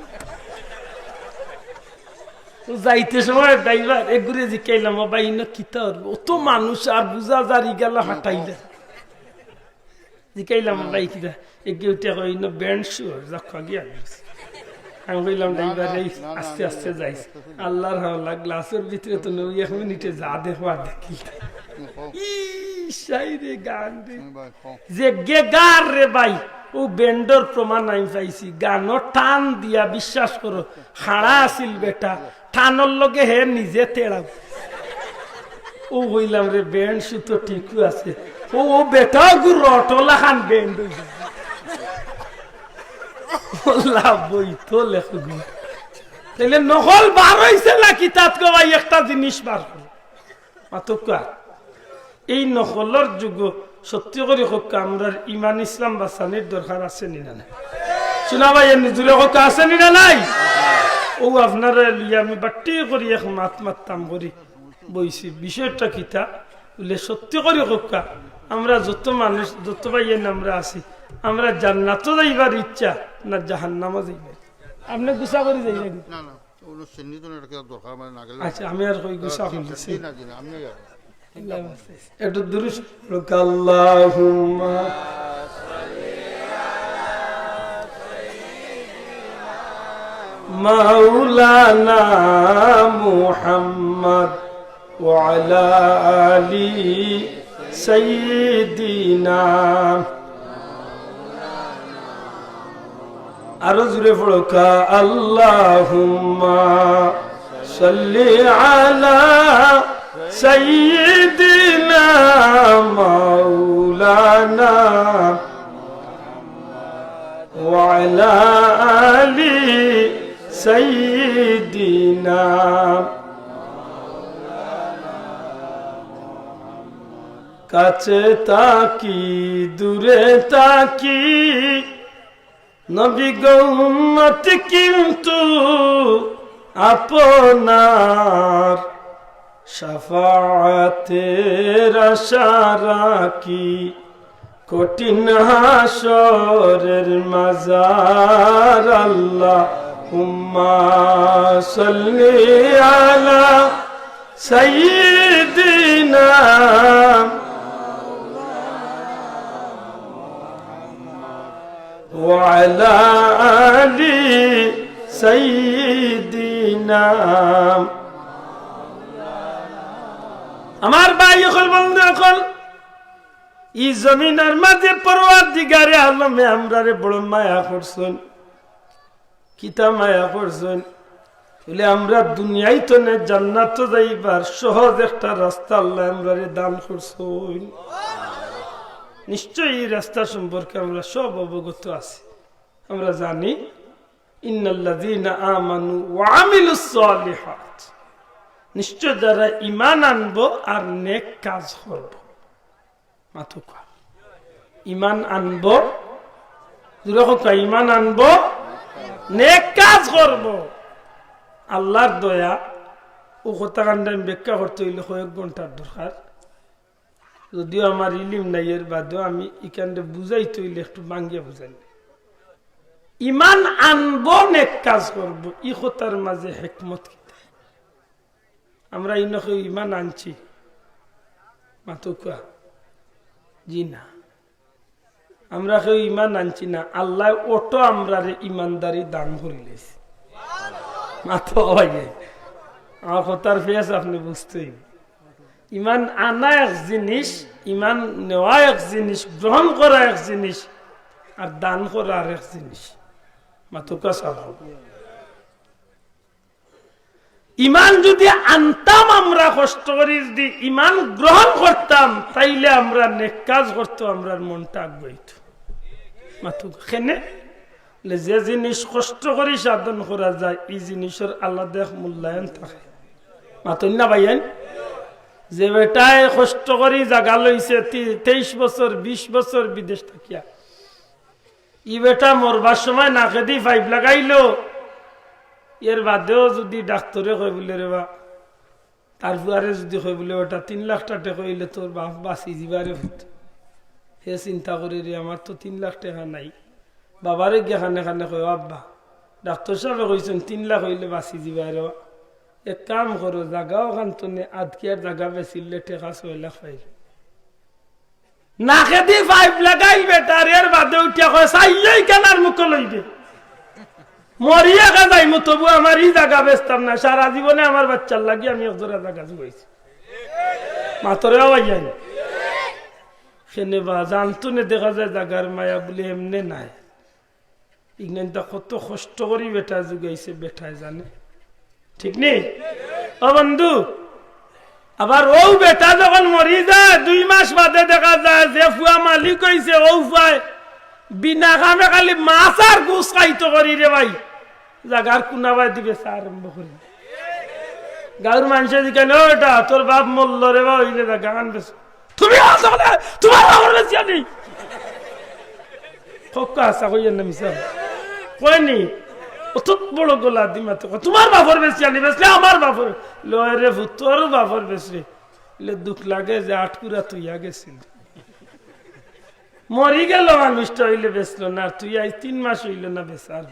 তো যাইতে সময় ড্রাইভার এগুরে জিকাইলাম, "ও ভাই, ইনো কিতা অইবো? অত মানুষ আর বুঝা যার ইগালা ফাটাইলে।" জিকাইলাম, "ও ভাই, কিতা?" এগিয়ে উঠে কই, "ইনো band show, যা খাগি আনিস।" আমি কইলাম, "ড্রাইভার, এই আস্তে আস্তে যাইস।" আল্লাহর হাওলা, গ্লাসর ভিতরে তো নই, এক মিনিটে যা দেখবার দেখি। ই শাইরে গান রে। যে গে গার রে ভাই, ও ব্যান্ডর প্রমাণ আমি পাইছি। গানও টান দিয়া, বিশ্বাস করো, খাড়া আছিল বেটা, টানর লগে হে নিজে তেড়াও। ও কইলাম রে, ব্যান্ড সুতো ঠিকও আছে। ও, ও বেটা গু রটলা খান ব্যান্ড অইছে। ও লাভ বই তো লেখো গু। তাইলে নকল বার অইছে না কিতাত গো ভাই, একটা জিনিস বার করো। মাতউক্কা। এই নকলর যুগো সত্যি করি কউক্কা, আমরার ইমান ইসলাম বাঁচানির দরকার আছে নি না নাই? শুনা ভাই, এমনি জুরে কউক্কা, আছে নি না নাই? ও আপনারা লইয়া আমি বাট্টি করি এক মাত মাততাম করি বইছি। বিষয়টা কিতা? বুলে সত্যি করি কউক্কা, আমরা যত মানুষ, যত ভাইয়াইন আমরা আছি, আমরা জান্নাতো যাইবার ইচ্ছা না জাহান্নামো যাইবার? আপনে গুছা করি যাইবা নি? না, না। ওগুলো সিন্নি তো এটা কেউ দরকার মানে না গেলে আচ্ছা, আমি আর কই গুছা করি দিছি। না, জি না, আমি আর একটু দুরুদ পড়ুক, আল্লাহুম্মা মাওলানা মুহাম্মদ ওয়া আলা আলি সাইয়্যিদিনা। আরো জুরে পড়ুক্কা, আল্লাহুম্মা সাল্লি আলা সাইয়্যিদিনা মাওলানা ওয়া আলা আলি সাইয়্যিদিনা। কাছে থাকি, দূরে থাকি, নবী গো উম্মত কিন্তু আপনার, শাফাআতের আশা রাখি কঠিন হাশরের মাজার। আল্লাহুম্মা সাল্লি আলা সাইয়্যিদিনা ওয়া আলা আলি সাইয়্যিদিনা। আমার ভাই অকল, বন্ধু অকল, ই জমিনর মাঝে পরওয়ারদিগারে আলমে আমরারে বড় মায়া করছইন। কিতা মায়া করছইন? বলে, আমরা দুনিয়াত থনে জান্নাতো যাইবার সহজ একটা রাস্তা আল্লায় আমরারে দান করছইন। নিশ্চয়ই ই রাস্তা সম্পর্কে আমরা সব অবগত আছি, আমরা জানি। ইন্নাল্লাযীনা আমানু ওয়া আমিলুস সালিহাত, নিশ্চয় যারা ঈমান আনবো আর নেক কাজ করবো। মাতউক্কা। ঈমান আনবো, জোরে কউক্কা, ঈমান আনবো, নেক কাজ করবো। আল্লার দয়া, অউ কথাখানরে আমি ব্যাখ্যা করতে অইলে কয়েক ঘন্টার দরকার। যদিও আমার ইলিম নাই, এর বাদেও আমি ইখানরে বুঝাইতে অইলে একটু ভাঙ্গিয়া বুঝাইলে, ঈমান আনবো, নেক কাজ করবো, ই কথার মাঝে হেকমত কিতা? আমরা ইনো কেউ ঈমান আনছি? মাতউক্কা। জি না। আমরা কেউ ঈমান আনছি না, আল্লায় অটো আমরারে ঈমানদারি দান করিলাইছে। মাতো ভাই, আমার কথার ফেস আপনে বুঝতে অইবো। ঈমান আনা এক জিনিস, ঈমান নেওয়া এক জিনিস, গ্রহণ করা এক জিনিস, আর দান করা আরেক জিনিস। মাতউক্কা সাব। ঈমান যুদি আনতাম, আমরা কষ্ট করি যুদি ঈমান গ্রহণ করতাম, তাইলে আমরা নেক কাজ করতো, আমরার মনটা আগুয়াইতো। মাতউক্কা, কেনে? বলে, যে জিনিস কষ্ট করি সাধন করা যায়, ই জিনিসর আলাদা এক মূল্যায়ন থাকে। মাতইন না ভাইয়াইন? যে বেটায় কষ্ট করি জাগা লইছে, তি-, তেইশ বছর, বিশ বছর বিদেশ থাকিয়া, ই বেটা মরবার সময় নাকেদি পাইপ লাগাইলো, এর বাদেও যুদি ডাক্তরে কয় বলে, "রে বা, তার ফুয়ারে যুদি কয় বলে, 'বেটা, তিন লাখ টেকা অইলে তোর বাপ বাঁচি যিবা রে পুত।'" হে চিন্তা করে, "রে, আমার তো তিন লাখ টেকা নাই।" বাবারে গিয়া কানে কানে কয়, "ও আব্বা, ডাক্তর সাবে কইছইন তিন লাখ অইলে বাঁচি যিবা রে। এক কাম করো, জাগা অখান থনে আদকিয়ার জাগা বেচিলে টেকা ছয় লাখ পাইবে।" নাকেদি পাইপ লাগাইল বেটার, এর বাদে উঠিয়া কয়, "চাইলেই কেনার মুখো লইবে। মরিয়া কে যাইমু, তবু আমার ই জাগা বেচতাম না। সারা জীবনে আমার বাচ্চার লাগি আমি এক জোড়া জাগা জুগাইছি।" মাতরে আওয়াজ যায়নি। কেনে বা, জানতো নে দেখা যায় জাগার মায়া বলে এমনে নাই। ইগনাইনতা কত কষ্ট করি বেটা জুগাইছে, বেটায় জানে। ঠিক নি? ও বন্ধু, আবার অউ বেটা যখন মরি যায়, দুই মাস বাদে দেখা যায় যে ফুয়া মালিক অইছে, অউ ফুয়ায় বিনা কামে খালি মাছ আর গুস খাইতো করি রে ভাই, জাগার কুনাবায় দি বেচা আরম্ভ করি। গাঁওর মানষে জিকাইন, "ও বেটা, তোর বাপ মরলো রে বা, অইলে জাগাখান বেচ।" "তুমি আছো বলে তুমার বাপর বেচিয়া নি?" কউক্কা, হাছা কইয়ার না মিছা? কয়নি? অত বড় গলা দি মাতে, কয়, "তুমার বাপর বেচিয়া নি, বেচলে আমার বাপর।" "লয় রে পুত, তোরও বাপর বেচরে।" ইলে দুখ লাগে যে আটকুরা থইয়া গেছিল। মরি গেল মানুষটা, অইলে বেচলো না, আর তুই আইজ তিন মাস অইলো না বেচার।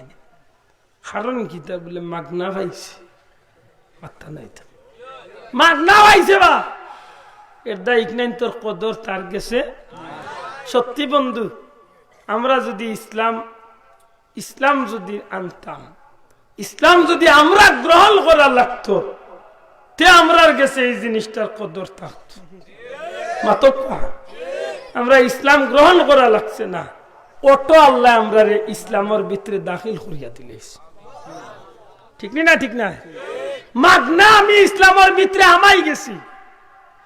কারণ কিতা? বলে মাগনা পাইছে। মাত্তা নাই তো। মাগনা পাইছে বা। এর দায় ইকনাইন তোর কদর তার গেছে। সত্যি বন্ধু, আমরা যুদি ইসলাম, ইসলাম যুদি আনতাম, ইসলাম যুদি আমরা গ্রহণ করা লাগতো, তে আমরার গেছে ই জিনিসটার কদর থাকতো। মাতউক্কা, আমরা ইসলাম গ্রহণ করা লাগছে না, অটো আল্লায় আমরারে ইসলামর ভিতরে দাখিল করিয়া দিলাইছে। ঠিক নি না? ঠিক না? মাগনা আমি ইসলামর ভিতরে হামাই গেছি।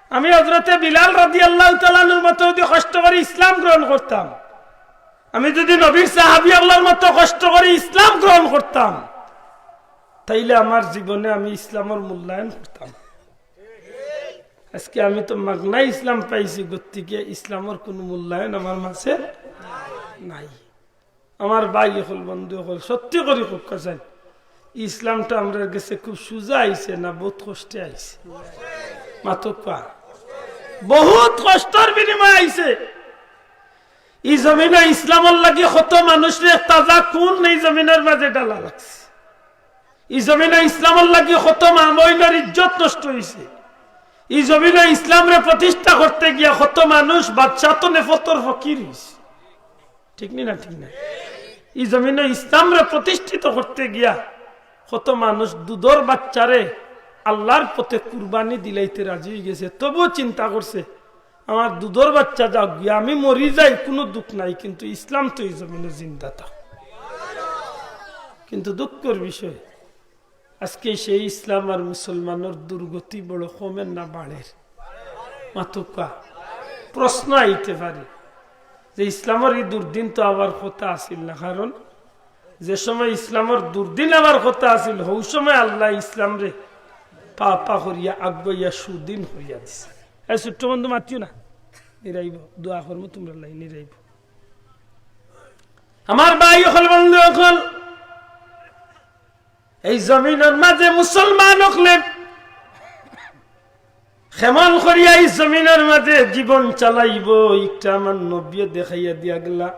আমি হযরতে বিলাল রাদিয়াল্লাহু তাআলা আনহুর মতো যুদি কষ্ট করি ইসলাম গ্রহণ করতাম, আমি যুদি নবীর সাহাবী অকলর মতো কষ্ট করি ইসলাম গ্রহণ করতাম, তাইলে আমার জীবনে আমি ইসলামর মূল্যায়ন করতাম। আজকে আমি তো মাগনা ইসলাম পাইছি, গতিকে ইসলামর কুনু মূল্যায়ন আমার মাঝে নাই। আমার ভাই অকল, বন্ধু অকল, সত্যি করি কউক্কা চাই, ইসলামটা আমরার গেছে খুব সুজা আইছে না বউত কষ্টে আইছে? মাতউক্কা। বউত কষ্টর বিনিময়ে আইছে। ই জমিনো ইসলামর লাগি কত মানুষরে তাজা খুন ই জমিনর মাঝে ঢালা লাগছে। ই জমিনো ইসলামর লাগি কত মা বইনর ইজ্জত নষ্ট অইছে। ই জমিনো ইসলামরে প্রতিষ্ঠা করতে গিয়া কত মানুষ বাদশা তনে ফতর ফকির অইছে। ঠিক নি না? ঠিক না? ই জমিনো ইসলামরে প্রতিষ্ঠিত করতে গিয়া কত মানুষ দুধর বাচ্চারে আল্লাহর পথে কুরবানি দিলাইতে রাজি অইগেছে, তবুও চিন্তা করছে, "আমার দুধর বাচ্চা যাউক গিয়া, আমি মরি যাই, কুনু দুখ নাই, কিন্তু ইসলাম তো ই জমিনো জিন্দা থাক।" কিন্তু দুঃখর বিষয়, আজকে সেই ইসলাম আর মুসলমানর দুর্গতি বড় কমের না বাড়ের? মাতুক্কা, প্রশ্ন আইতে পারে যে ইসলামর ই দুর্দিন তো আবার কথা আছিল না, কারণ যে সময় ইসলামর দুর্দিন আবার কথা আছিল, হউ সময় আল্লায় ইসলামরে পা পা করিয়া আগুয়াইয়া সুদিন করিয়া দিছে। এই ছোট্ট বন্ধু, মাতিও না, নিরাইব, দোয়া করমু তুমরার লাগি, নিরাইব। আমার ভাই অকল, বন্ধু অকল, এই জমিনর মাঝে মুসলমান অকলে কেমন করিয়া ই জমিনর মাঝে জীবন চালাইব, ইটা আমার নবীয়ে দেখাইয়া দিয়া গেলা,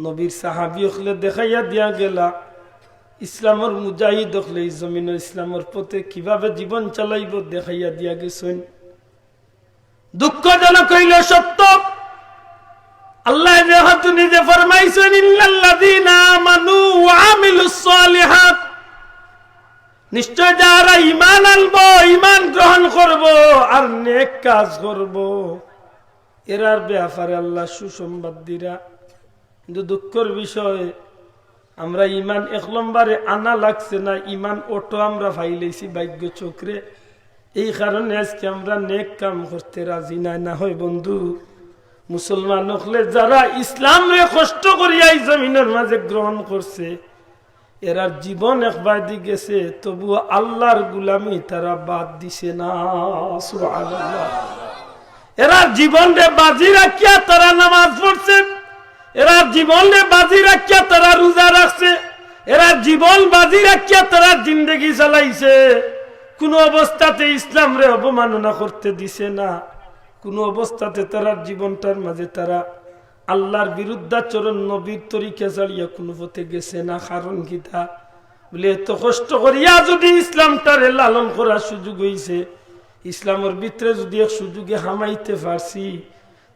নবীর সাহাবী অকলে দেখাইয়া দিয়া গেলা। ইসলামর মুজাহিদ অকলে ই জমিনর ইসলামর পথে কিভাবে জীবন চালাইব দেখাইয়া দিয়া গেছইন। দুঃখজনক অইল সত্য, আল্লায় যেহেতু নিজে ফরমাইছইন, "ইল্লাল্লাযীনা আমানু ওয়া আমিলুস সালিহাত", নিশ্চয় যারা ঈমান আনবো, ঈমান গ্রহণ করবো আর নেক কাজ করবো, এরার ব্যাপারে আল্লায় সুসংবাদ দিরা। কিন্তু দুঃখর বিষয়, আমরা ঈমান এক নম্বরে আনা লাগছে না, ঈমান অটো আমরা পাইলাইছি ভাগ্য চক্রে। এই কারণে আজকে আমরা নেক কাম করতে রাজি নায়। না হয় বন্ধু, মুসলমান অকলে যারা ইসলামরে কষ্ট করিয়া ই জমিনর মাঝে গ্রহণ করছে, এরার জীবন একবায়দি গেছে, তবুও আল্লাহর গুলামি তারা বাদ দিছে না। সুবহানাল্লাহ। এরার জীবনরে বাজি রাখিয়া তারা নামাজ পড়ছে, এরার জীবনরে বাজি রাখিয়া তারা রোজা রাখছে, এরার জীবন বাজি রাখিয়া তারা জিন্দেগি চালাইছে। কুনু অবস্থাতে ইসলামরে অবমাননা করতে দিছে না, কুনু অবস্থাতে তারার জীবনটার মাঝে তারা আল্লাহর বিরুদ্ধাচরণ, নবীর তরিকা ছাড়িয়া কুনু পথে গেছে না। কারণ কিতা? বলে, এত কষ্ট করিয়া যুদি ইসলামটারে লালন করার সুযোগ অইছে, ইসলামর ভিতরে যুদি এক সুযোগে হামাইতে পারছি,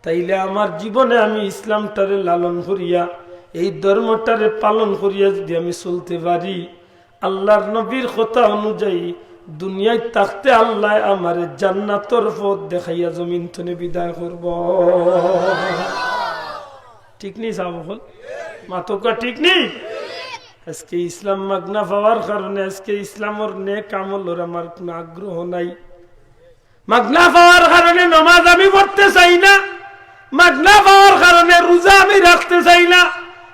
তাইলে আমার জীবনে আমি ইসলামটারে লালন করিয়া, এই ধর্মটারে পালন করিয়া যুদি আমি চলতে পারি, আল্লাহর নবীর কথা অনুযায়ী দুনিয়াত থাকতে আল্লায় আমারে জান্নাতর পথ দেখাইয়া জমিন তনে বিদায় করব। ঠিক নি সাব অকল? মাতউক্কা, ঠিক নি? আজকে ইসলাম মাগনা পাওয়ার কারণে আজকে ইসলামর নেক আমলর আমার কুনু আগ্রহ নাই। মাগনা পাওয়ার কারণে নমাজ আমি পড়তে চাই না, মাগনা পাওয়ার কারণে রোজা আমি রাখতে চাই না,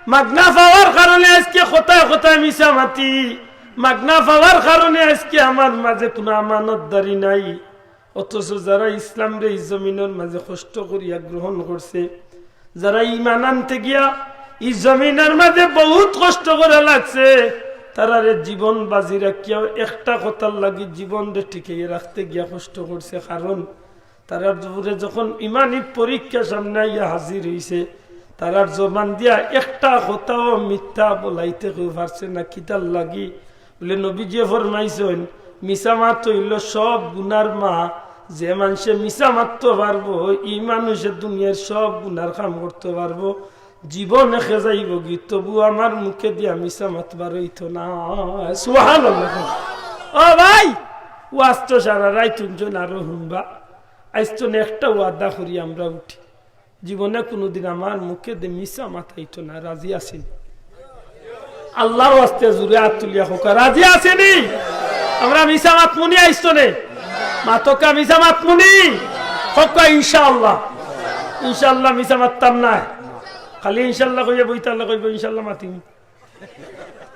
মাগনা পাওয়ার কারণে আজকে কথায় কথায় মিছা মাতি, মাগনা পাওয়ার কারণে আজকে আমার মাঝে কুনু আমানতদারি নাই। অথচ যারা ইসলামরে ই জমিনর মাঝে কষ্ট করিয়া গ্রহণ করছে, যারা ঈমান আনতে গিয়া ই জমিনর মাঝে বহুত কষ্ট করা লাগছে, তারারে জীবন বাজি রাখিয়াও একটা কথার লাগি জীবনরে টিকাইয়া রাখতে গিয়া কষ্ট করছে। কারণ তারার উপরে যখন ইমানি পরীক্ষা সামনে আইয়া হাজির অইছে, তারার জবান দিয়া একটা কথাও মিথ্যা বলাইতে কেউ পারছে না। কিতার লাগি? বলে, নবীজিয়ে ফরমাইছইন, মিছা মাত অইলো সব গুনার মা। যে মানষে মিছা মাততো পারবো, ই মানুষে দুনিয়ার সব গুনার কাম করতো পারবো, জীবন একে যাইবোগি, তবু আমার মুখে দিয়া মিছা মাত বার অইতো না। সুবহানাল্লাহ। ও ভাই, ওয়াজ তো সারা রাইত হুনছইন, আরো হুনবা। আইজ তো একটা ওয়াদা করি আমরা উঠি, জীবনে কুনুদিন আমার মুখে দি মিছা মাত আইতো না। রাজি আছইন? আল্লাহর ওয়াস্তে জুরে আত তুলিয়া কউক্কা, রাজি আছইন নি? আমরা মিছা মাতমু নি আইজ তনে? মাতউক্কা, মিছা মাতমু নি? কউক্কা ইনশাআল্লাহ। ইনশাআল্লাহ মিছা মাততাম নায়। খালি ইনশাআল্লাহ কইয়া বইতা না, কইবো ইনশাআল্লাহ মাতিমু।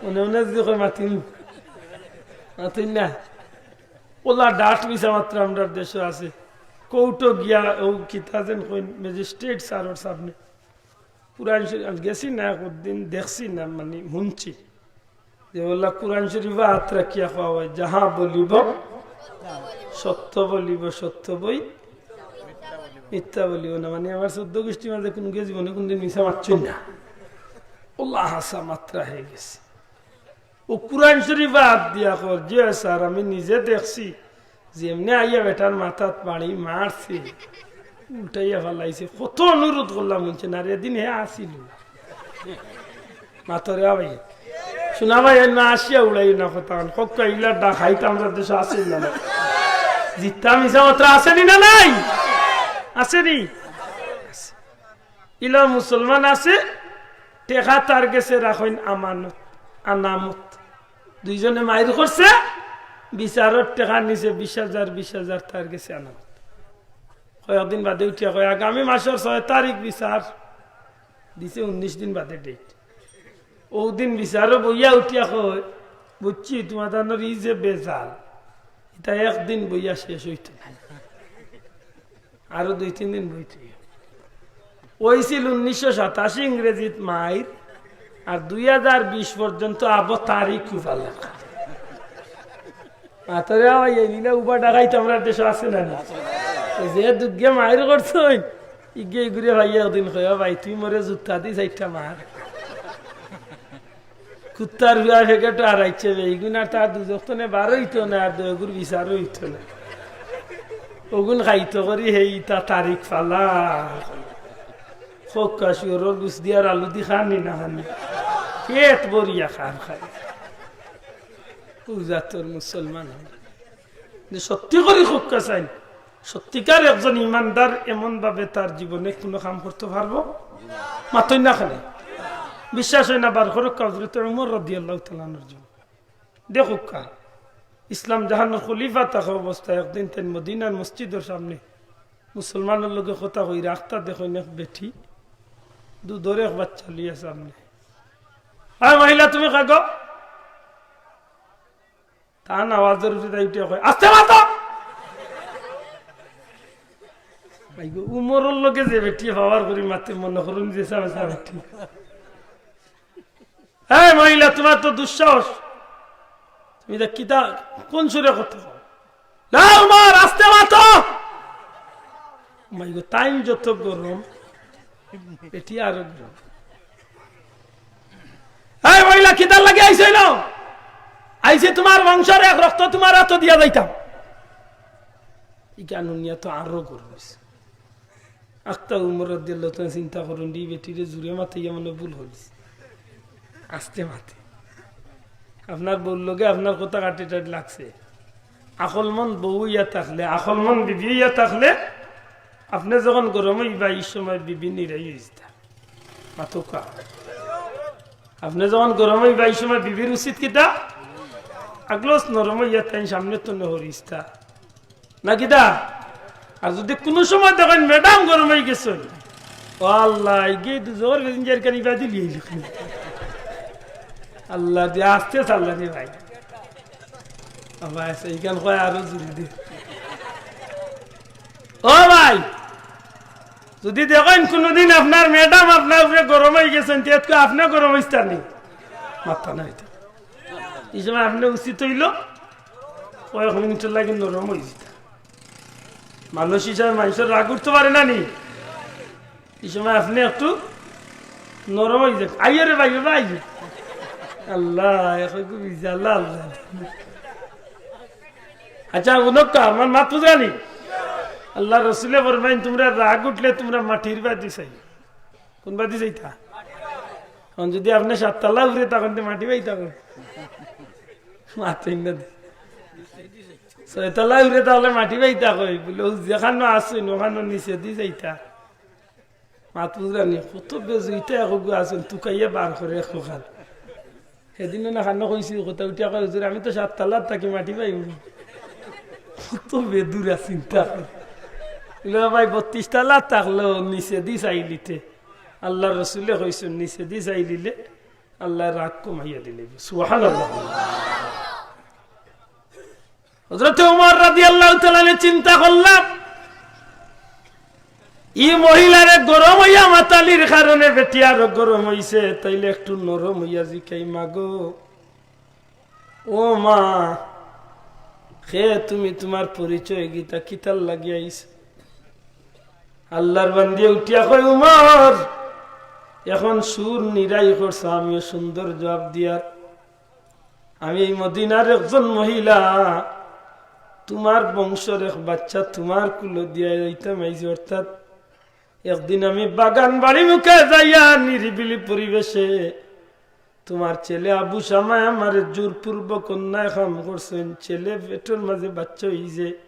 মনে মনে যুদি কয় মাতিমু, মাতইন না। অলা ডাট মিছা মাতরা আমরার দেশো আছে। কোর্টো গিয়া অউ কিতা যেন কইন, ম্যাজিস্ট্রেট স্যারর সামনে কুরআন শরীফ, আমি গেছি না, একদিন দেখছি না, মানি হুনছি যে অলা কুরআন শরীফো আত রাখিয়া কওয়া অয়, "যাহা বলিব সত্য বলিব, সত্য বই মিথ্যা বলিব না।" মানি আমার চৌদ্দ গুষ্টির মাঝে কুনুগিয়ে জীবনে কুনুদিন মিছা মাতছইন না, অলা হাছা মাতরা অইগেছে। অউ কুরআন শরীফো আত দিয়া কর, "জি অয় স্যার, আমি নিজে দেখছি, যেমনে আইয়া বেটার মাথাত বাড়ি মারছে, উল্টাইয়া ফালাইছে। কত অনুরোধ করলাম, হুনছে না, আর এদিন হে আছিল।" মাতরে আ ভাই, শোনা ভাই, না আসিয়া উড়াই না কথা কন। হক্কা ইলা ডাকাইত আমরার দেশো আছে না নাই? জিত্তা মিছা মাত্র আছে নি না নাই? আছে নি? ইলা মুসলমান আছে, টেকা তার গেছে রাখইন আমানত, আনামত। দুইজনে মাইর করছে, বিচারর টেকা নিছে বিশ হাজার, বিশ হাজার তার গেছে আনামত। কয়েকদিন বাদে উঠিয়া কয়, "আগামী মাসর ছয় তারিখ বিচার।" দিছে উনিশ দিন বাদে ডেট। অউ দিন বিচারো বইয়া উঠিয়া কয়, "বুঝছি, তুমার তানর ই যে বেজাল, ইটা একদিন বইয়া শেষ অইতো নায়, আরো দুই তিন দিন বইতে অইবো।" অইছিল উনিশশো সাতাশি ইংরেজিত মাইর, আর দুই হাজার বিশ পর্যন্ত আবো তারিখ উফালা। আতরে আওয়াই এই নিলা উবা ডাকাইত আমরার দেশো আছে না নি? যে দুগ্গে মাইর করছইন, ইগে ইগুরে ভাই একদিন কয়, "ও ভাই, তুই মোরে জুতা দি চাইরটা মার।" কুত্তার হুয়া ফেকেটো আর আইছে বে, ইগুন আর তার দুজখ তনে বার অইতো না, আর দুইগুর বিচারও অইতো না। অগুন খাইতো করি হেই তা তারিখ ফালা। হক্কা শুয়োরর গুস দিয়ার আলু দি খানি না খানি। পেট ভরিয়া খান খাই। অউ জাতর মুসলমান অইন। যে সত্যি করি হক্কা চাইন, সত্যিকার একজন ইমানদার এমন ভাবে তার জীবনে কুনু কাম করতো পারবো? মাতইন না কেনে? বিশ্বাস অয় না, বার করউক্কা হজরতে উমর রাদিয়াল্লাহু তাআলা আনহুর জীবন। দেখউক্কা, ইসলাম জাহানর খলিফা থাকা অবস্থায় একদিন তাইন মদিনার মসজিদর সামনে মুসলমানর লগে কথা কইরা আখতা দেখইন এক বেটি দুধর এক বাচ্চা লইয়া সামনে। "আয় মহিলা, তুমি কাগো?" তান আওয়াজর উপরে তাই উঠিয়া কয়, "আস্তে মাতো।" ভাই গো, উমরর লগে যে বেটি পাওয়ার করি মাতে মনে করইন যে সামনে সামনে বেটি। "এই মহিলা, তুমার তো দুঃসাহস, তুমি ইতা কিতা, কুন সুরে কথা কও?" "না উমর, আস্তে মাতো।" ভাই গো, তাইন যত গরম, বেটি আরো গরম। "এই মহিলা, কিতার লাগি আইছো ইনো?" "আইছি তুমার বংশর এক রক্ত তুমার আতো দিয়া যাইতাম।" ইখান হুনিয়া তো আরো গরম অইছে। আখতা উমর রাদিয়াল্লাহু তাআলা চিন্তা করইন, "ই বেটিরে জুরে মাতাইয়া মনে ভুল করিলিছি।" আস্তে মাতে। আপনার বউর লগে আপনার কথা কাটি টাটি লাগছে। আকলমন্দ বউ অইয়া থাকলে, আকলমন্দ বিবি অইয়া থাকলে, আপনে যখন গরম অইবা, ই সময় বিবি নিরাই অইযিতা। মাতউক্কা। আপনে যখন গরম অইবা, ই সময় বিবির উচিত কিতা? আগলস নরম অইয়া তাইন সামনে তনে হরিস্তা। না কিতা? আর যুদি কুনু সময় দেখইন ম্যাডাম গরম অইগেছইন, ও আল্লাহ, ইগে দুজখর passenger খানি বাজি লিয়ে লিখুন। আল্লাহ দিয়া আস্তে চাল্লা রে ভাই। আবার আছে, ইখান কয় আরো জুরে দি। ও ভাই, যুদি দেখইন কুনুদিন আপনার ম্যাডাম আপনার উপরে গরম অইগেছইন, তে আজকে আপনে গরম অইস্তা নি? মাততা না ইতা। ই সময় আপনে উচিত অইলো কয়েক মিনিটর লাগি নরম অইযিতা। মানুষ হিসাবে মানষর রাগ উঠতো পারে না নি? ই সময় আপনে একটু নরম অইযাইন। "আইও রে ভাই, ও ভাই।" আল্লাহ, এখন খুব ইজা, আল্লাহ, আল্লাহ। আচ্ছা, হুনউক্কা, আমার মাত বুঝরানি? আল্লার রসুলে ফরমাইন, তুমরা রাগ উঠলে তুমরা মাটির বায়দি চাইও। কুন বায়দি চাইতা? অখন যুদি আপনে সাততলা উপরে থাকইন, তে মাটি বায়দি থাকইন। মাতইন না। ছয়তলা উপরে থাকলে মাটি বায়দি থাকইন। বুলে, "ও যেখানো আছইন, অখানো নিচেদি চাইতা।" মাত বুঝরানি, কত বেজুইতা একগু আছইন, তুকাইয়া বার করে একখান। হেদিনও না খানো কইছি, কথা উঠিয়া কয়, "হুজুর, আমি তো সাততলাত থাকি, মাটি পাইমু।" কত বেদুরা চিন্তা করে। বুলে, "ভাই, বত্রিশতলাত থাকলেও নিচেদি চাইলিতে।" আল্লার রসুলে কইছইন, "নিচেদি চাইলিলে আল্লায় রাগ কমাইয়া দিলে।" সুবহানাল্লাহ। হযরতে উমর রাদিয়াল্লাহু তাআলা আনহু চিন্তা করলা, ই মহিলারে গরম অইয়া মাতানির কারণে বেটি আরো গরম অইছে, তাইলে একটু নরম অইয়া জিকাই, "মাগো, ও মা, কে তুমি, তুমার পরিচয় কিতা, কিতার লাগি আইছো?" আল্লার বান্দিয়ে উঠিয়া কয়, "উমর, এখন সুর নিরাই করছো, আমিও সুন্দর জুয়াব দিয়ার।" আমি এই মদিনার একজন মহিলা, তুমার বংশর এক বাচ্চা তুমার কুলো দিয়া যাইতাম আইছি, অর্থাৎ একদিন আমি বাগান বাড়ি মুখে যাইয়া নিরিবিলি পরিবেশে তুমার ছেলে আবু শামায় আমারে জোরপূর্বক অন্যায় কাম করছইন, ছেলে পেটর মাঝে বাচ্চা অইছে,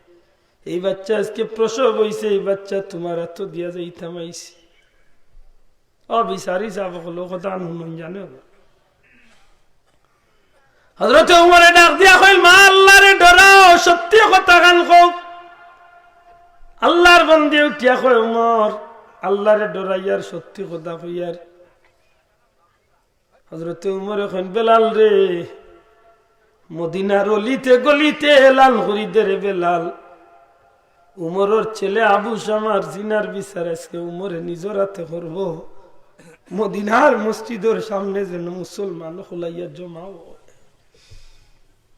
এই বাচ্চা আজকে প্রসব অইছে, এই বাচ্চা তুমার আতো দিয়া যাইতাম আইছি। ও বিচারি সাব অকল, কথা আন হুনইন জানে। হযরতে উমরে ডাক দিয়া কইল, "মা, আল্লাহরে ডরাও, সত্যি কথা খান কও।" আল্লাহর বন্দি উঠিয়া কয়, "উমর, আল্লাহরে ডরাইয়ার, সত্যি কথা কইয়ার।" হযরতে উমরে কইন, "বেলাল রে, মদিনার অলিতে গলিতে এলান করি দে রে বেলাল, উমরর ছেলে আবু শামার জিনার বিচার আজকে উমরে নিজর আতে করবো। মদিনার মসজিদর সামনে যেন মুসলমান অকল আইয়া জমা অয়।"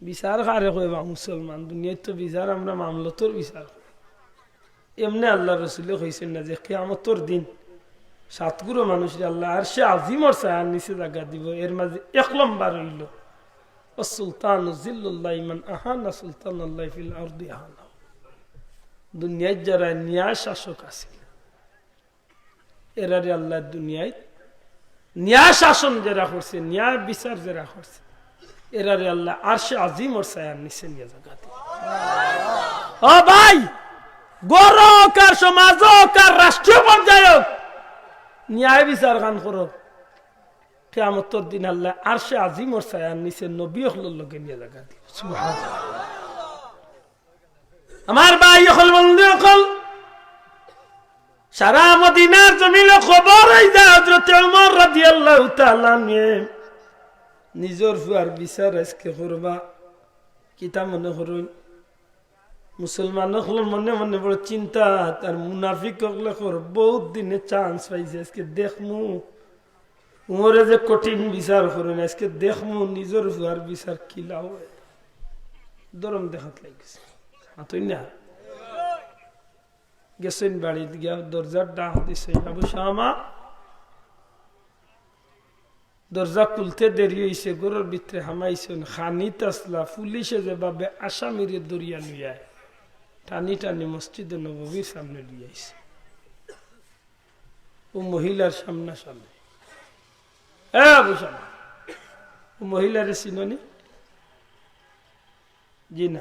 বিচার কারে কয় বা মুসলমান? দুনিয়াত তো বিচার আমরা মামলতর বিচার করি। এমনে আল্লাহর রসুলে কইছইন না যে কিয়ামতর দিন সাত গুরু মানুষরে আল্লাহ আরশে আজিমর ছায়ার নিচে জাগা দিবো, এর মাঝে এক লম্বর অইলো, "ওয়াস সুলতানু জিল্লুল্লাহি মান আহানা সুলতানাল্লাহি ফিল আরদি আহানা।" দুনিয়াত যারা ন্যায় শাসক আছিল, এরারে আল্লাহ দুনিয়াত ন্যায় শাসন যেরা করছে, ন্যায় বিচার যেরা করছে, এরারে আল্লাহ আরশে আজিমর ছায়ার নিচে নিয়া জাগা দিবো। ও ভাই, ঘর অউক আর সমাজ অউক আর রাষ্ট্রীয় পর্যায়ে অউক, ন্যায় বিচার খান করো। কিয়ামতর দিন আল্লাহ আরশে আজিমর ছায়ার নিচে নবী অকলর লগে নিয়া জাগা দিবো। সুবহানাল্লাহ। আমার ভাই অকল, বন্ধু অকল, সারা মদিনার জমিনো খবর অইযায় হযরতে উমর রাদিয়াল্লাহু তাআলা আনহু নিজর ফুয়ার বিচার আজকে করবা। কিতা মনে করইন? মুসলমান অকল মনে মনে বড় চিন্তা, আর মুনাফিক অকলে কর, "বহুত দিনে chance পাইছি, আজকে দেখমু।" উমরে যে কঠিন বিচার করইন, আজকে দেখমু নিজর ফুয়ার বিচার কিলা অয়। ধরম দেখাত লাগিছে। মাতইন না? গেছইন বাড়িত গিয়া দরজার ডাক দিছইন, "আবু শামা।" দরজা খুলতে দেরি অইছে, ঘরর ভিতরে হামাইছইন। খানিত আছলা, পুলিশে যেভাবে আসামিরে ধরিয়া লইয়া আয়, টানি টানি মসজিদে নববীর সামনে লইয়া আইছে। ও মহিলার সামনাসামনি। এ আবু শামা, ও মহিলারে চিনো নি? জি না।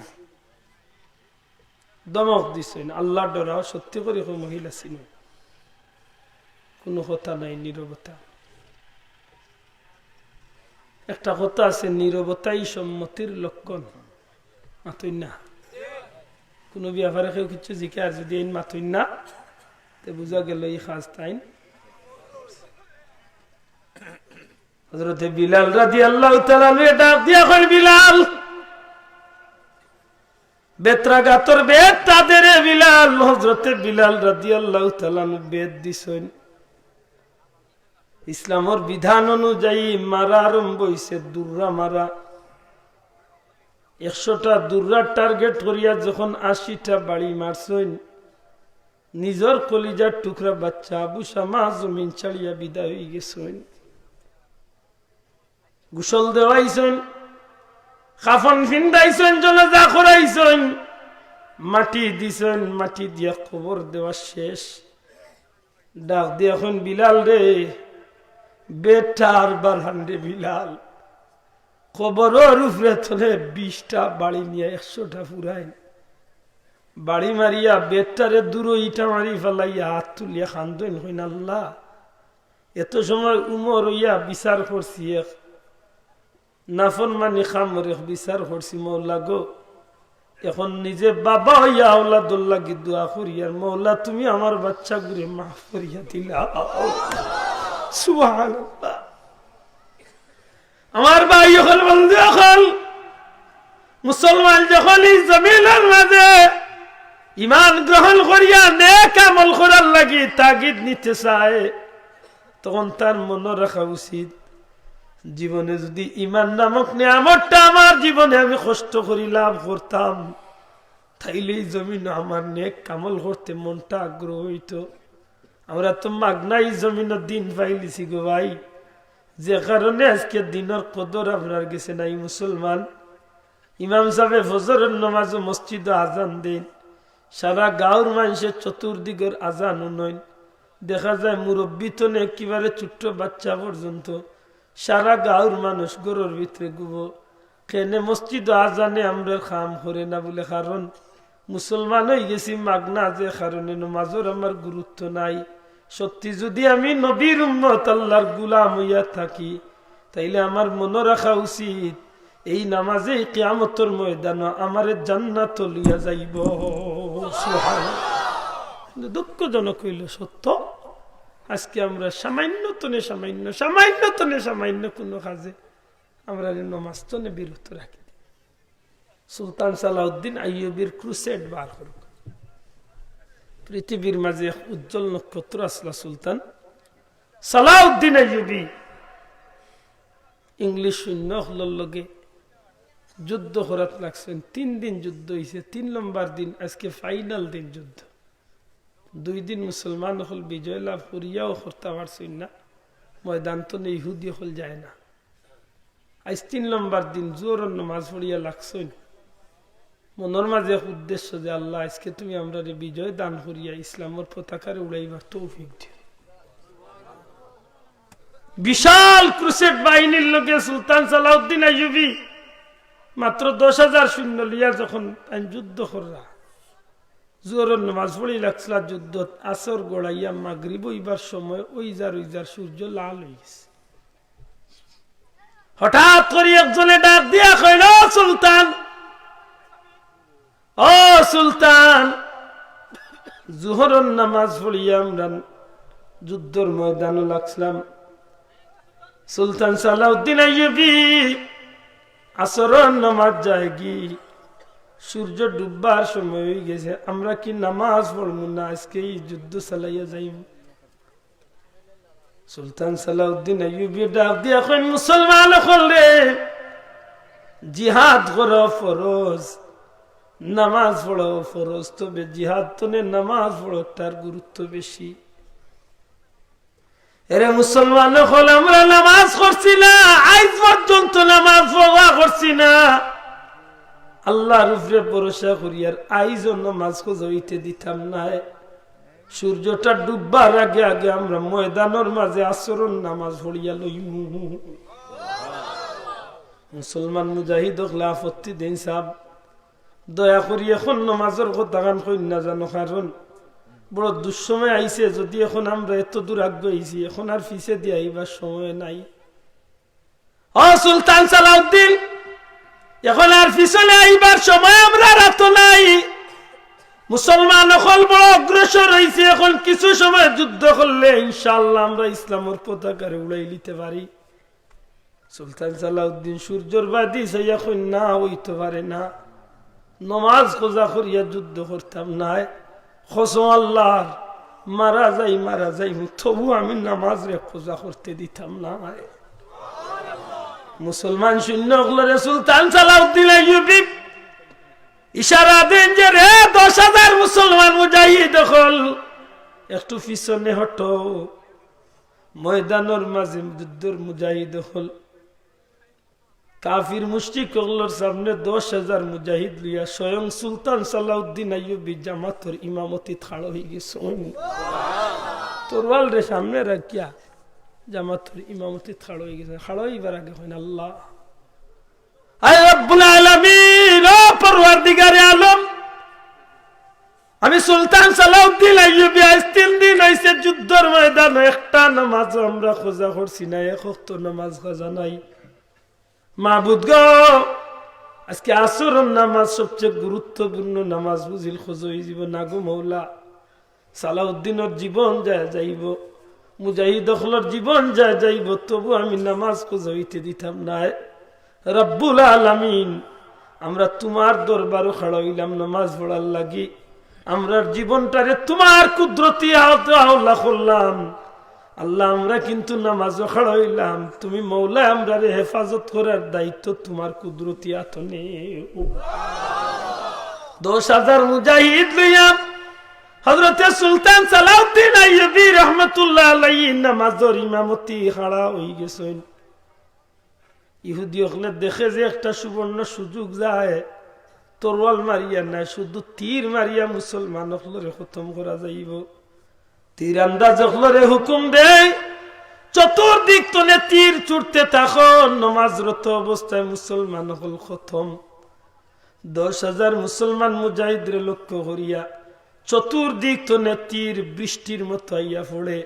ধমক দিছইন, "আল্লাহ ডরাও, সত্যি করি কও মহিলা চিনো।" কোনো কথা নাই, নীরবতা। একটা কথা আছে, "নীরবতাই সম্মতির লক্ষণ।" মাতইন না। কোনো ব্যাপারে কেউ কিছু জিকার যদি এইন মাতইন না, তে বুঝা গেল এই কাজ তাইন। হযরতে বিলাল রাদিয়াল্লাহু তাআলা আনহু ডাক দিয়া কইল, "বিলাল, বেত্রাঘাতর বেতটা দে রে বিলাল।" হযরতে বিলাল রাদিয়াল্লাহু তাআলা আনহু বেত দিছইন। ইসলামর বিধান অনুযায়ী মারা আরম্ভ অইছে, দুররা মারা। একশোটা দুররার target করিয়া যখন আশিটা বাড়ি মারছইন, নিজর কলিজার টুকরা বাচ্চা আবু শামা জমিন ছাড়িয়া বিদায় অইগেছইন। গোসল দেওয়াইছইন, কাফন ফিন্দাইছইন, জানাজা করাইছইন, মাটি দিছইন, মাটি দিয়া কবর দেওয়া শেষ। ডাক দিয়া কইন, "বিলাল রে, বেতটা আর বাড়ান রে বিলাল। কবরর উপরে থনে বিশটা বাড়ি নিয়া একশোটা ফুরাইন।" বাড়ি মারিয়া বেতটারে দুরো ইটা মারি ফালাইয়া আত তুলিয়া কান্দইন, কইন, "আল্লাহ, এত সময় উমর অইয়া বিচার করছি এক নাফরমানি কামর এক বিচার করছি, মওলা গো, এখন নিজে বাবা অইয়া আওলাদর লাগি দোয়া করিয়ার, মওলা তুমি আমার বাচ্চাগুরে মাফ করিয়া দিলাও।" সুবহানাল্লাহ। আমার ভাই অকল, বন্ধু অকল, মুসলমান যখন এই জমিনর মাঝে ইমান গ্রহণ করিয়া নেক আমল করার লাগি তাগিদ নিতে চায়, তখন তার মনো রাখা উচিত, জীবনে যদি ইমান নামক নিয়ামতটা আমার জীবনে আমি কষ্ট করি লাভ করতাম, তাইলে এই জমিনো আমার নেক আমল করতে মনটা আগ্রহ অইতো। আমরা তো মাগনা এই জমিনো দিন পাইলিছি গো ভাই, যে কারণে আজকে দিনর কদর আমরার গেছে নাই। মুসলমান, ইমাম সাবে ফজরর নমাজো মসজিদো আজান দেইন, সারা গাঁওর মানষে চতুর্দিকর আজান হুনইন। দেখা যায় মুরব্বি তনে একেবারে ছোট্ট বাচ্চা পর্যন্ত সারা গাঁওর মানুষ ঘরর ভিতরে ঘুমো। কেনে মসজিদো আজানে আমরার কাম করে না বুলে, কারণ মুসলমান অইগেছি মাগনা, যে কারণে নমাজর আমার গুরুত্ব নাই। সত্যি যুদি আমি নবীর উম্মত, আল্লার গুলাম অইয়া থাকি, তাইলে আমার মনো রাখা উচিত, এই নামাজে কিয়ামতর ময়দানো আমারে জান্নাতো লইয়া যাইবো। সুবহানাল্লাহ। কিন্তু দুঃখজনক অইলো সত্য, আজকে আমরা সামান্য তনে সামান্য, সামান্য তনে সামান্য কুনু কাজে আমরা এই নমাজ তনে বিরত রাখি। সুলতান সালাউদ্দিন আইয়ুবীর ক্রুসেড বার করুক। পৃথিবীর মাঝে এক উজ্জ্বল নক্ষত্র আছলা সুলতান সালাউদ্দিন আইয়ুবী। ইংলিশ সৈন্য অকলর লগে যুদ্ধ করাত লাগছইন। তিন দিন যুদ্ধ অইছে, তিন নম্বর দিন আজকে ফাইনাল দিন যুদ্ধ। দুই দিন মুসলমান অকল বিজয় লাভ করিয়াও করতা পারছইন না, ময়দান তনে ইহুদি অকল যায় না। আইজ তিন নম্বর দিন জোহরর নমাজ পড়িয়া লাগছইন। মনর মাঝে এক উদ্দেশ্য যে, "আল্লাহ, আজকে তুমি আমরারে বিজয় দান করিয়া ইসলামর পতাকারে উড়াইবার তৌফিক দিও।" বিশাল ক্রুসেড বাহিনীর লগে সুলতান সালাউদ্দিন আইয়ুবী মাত্র দশ হাজার সৈন্য লইয়া যখন তাইন যুদ্ধ কররা, জোহরর নমাজ পড়ি লাগছলা যুদ্ধত, আসর গড়াইয়া মাগরিব অইবার সময় অইযার অইযার সূর্য লাল অইগেছে। হঠাৎ করি একজনে ডাক দিয়া কইল, "ও সুলতান, ও সুলতান, জোহরর নামাজ পড়িয়া আমরা যুদ্ধর ময়দানো লাগছলাম। সুলতান সালাউদ্দিন আইয়ুবী, আসরর নামাজ যায়গি, সূর্য ডুববার সময় অইগেছে, আমরা কি নামাজ পড়মু না আজকে এই যুদ্ধ চালাইয়া যাইমু?" সুলতান সালাউদ্দিন আইয়ুবী ডাক দিয়া কইন, "মুসলমান অকলরে, জিহাদ করা ফরজ, নামাজ পড়াও ফরজ, তবে জিহাদ তনে নামাজ পড়াটার গুরুত্ব বেশি।" এরে মুসলমান অকল, আমরা নামাজ করছি না, আইজ পর্যন্ত নামাজ পড়া করছি না। আল্লাহর উপরে ভরসা করিয়ার আইজও নামাজ কাজা অইতে দিতাম নায়। সূর্যটা ডুববার আগে আগে আমরা ময়দানর মাঝে আসরর নামাজ পড়িয়া লইমু। মুসলমান মুজাহিদ অকলে আপত্তি দেইন, "সাব, দয়া করি এখন নামাজর কথাখান কইন না জানো, কারণ বড় দুঃসময় আইছে, যুদি এখন আমরা এত দূর আগুয়াইছি, এখন আর পিছেদি আইবার সময় নাই।" ও সুলতান সালাউদ্দিন, এখন আর পিছনে আইবার সময় আমরার আতো নাই। মুসলমান অকল বড় অগ্রসর অইছে, এখন কিছু সময় যুদ্ধ করলে ইনশাআল্লাহ আমরা ইসলামর পতাকারে উড়াইলিতে পারি। সুলতান সালাউদ্দিন সূর্যর বাদি চাইয়া কইন, "না, অইতো পারে না, নমাজ কাজা করিয়া যুদ্ধ করতাম নায়, কসম আল্লাহর, মারা যাই, মারা যাই, তবু আমি নামাজরে কাজা করতে দিতাম নায়।" মুসলমান সৈন্য অকলরে সুলতান সালাউদ্দিন আইয়ুবী ইশারা দেইন যে, "রে দশ হাজার মুসলমান মুজাহিদ অকল, একটু পিছনে হটো।" ময়দানর মাঝে যুদ্ধর মুজাহিদ অকল, কাফির মুশরিক অকলর সামনে দশ হাজার মুজাহিদ লইয়া স্বয়ং সুলতান সালাউদ্দিন আইয়ুবী জামাতর ইমামতিত খাড়া অইগেছইন। তরোয়ালরে সামনে রাখিয়া জামাতর ইমামতিত খাড়া অইগেছইন। খাড়া অইবার আগে কইন, "আল্লাহ, আয় রব্বুল আলামিন, ও পরওয়ারদিগারে আলম, আমি সুলতান সালাউদ্দিন আইয়ুবী আইজ তিন দিন অইছে যুদ্ধর ময়দানো একটা নামাজও আমরা কাজা করছি না, এক ওয়াক্ত নামাজ কাজা নাই। মাবুদ গো, আজকে আসরর নামাজ সবচেয়ে গুরুত্বপূর্ণ নামাজ বুঝিল কাজা অইযিবো না গো মৌলা। সালাউদ্দিনর জীবন যায় যাইবো, মুজাহিদ অকলর জীবন যায় যাইবো, তবু আমি নামাজ কাজা অইতে দিতাম নায়। রব্বুল আলামিন, আমরা তুমার দরবারো খাড়া অইলাম নামাজ পড়ার লাগি, আমরার জীবনটারে তুমার কুদরতি আওতা-, হাওলা করলাম। আল্লাহ, আমরা কিন্তু নামাজো খাড়া অইলাম, তুমি মৌলায় আমরারে হেফাজত করার দায়িত্ব তুমার কুদরতি আতো নেও।" দশ হাজার মুজাহিদ লইয়া হযরতে সুলতান সালাউদ্দিন আইয়ুবী রহমতুল্লাহ আলাইহি নামাজর ইমামতি খাড়া অইগেছইন। ইহুদি অকলে দেখে যে একটা সুবর্ণ সুযোগ যায়, তরোয়াল মারিয়া নায়, শুধু তীর মারিয়া মুসলমান অকলরে খতম করা যাইবো। তীরআন্দাজ অকলরে হুকুম দেয়, চতুর্দিক তনে তীর ছুটতে থাকইন, নমাজরত অবস্থায় মুসলমান অকল খতম। দশ হাজার মুসলমান মুজাহিদরে লক্ষ্য করিয়া চতুর্দিক তনে তীর বৃষ্টির মতো আইয়া পড়ে।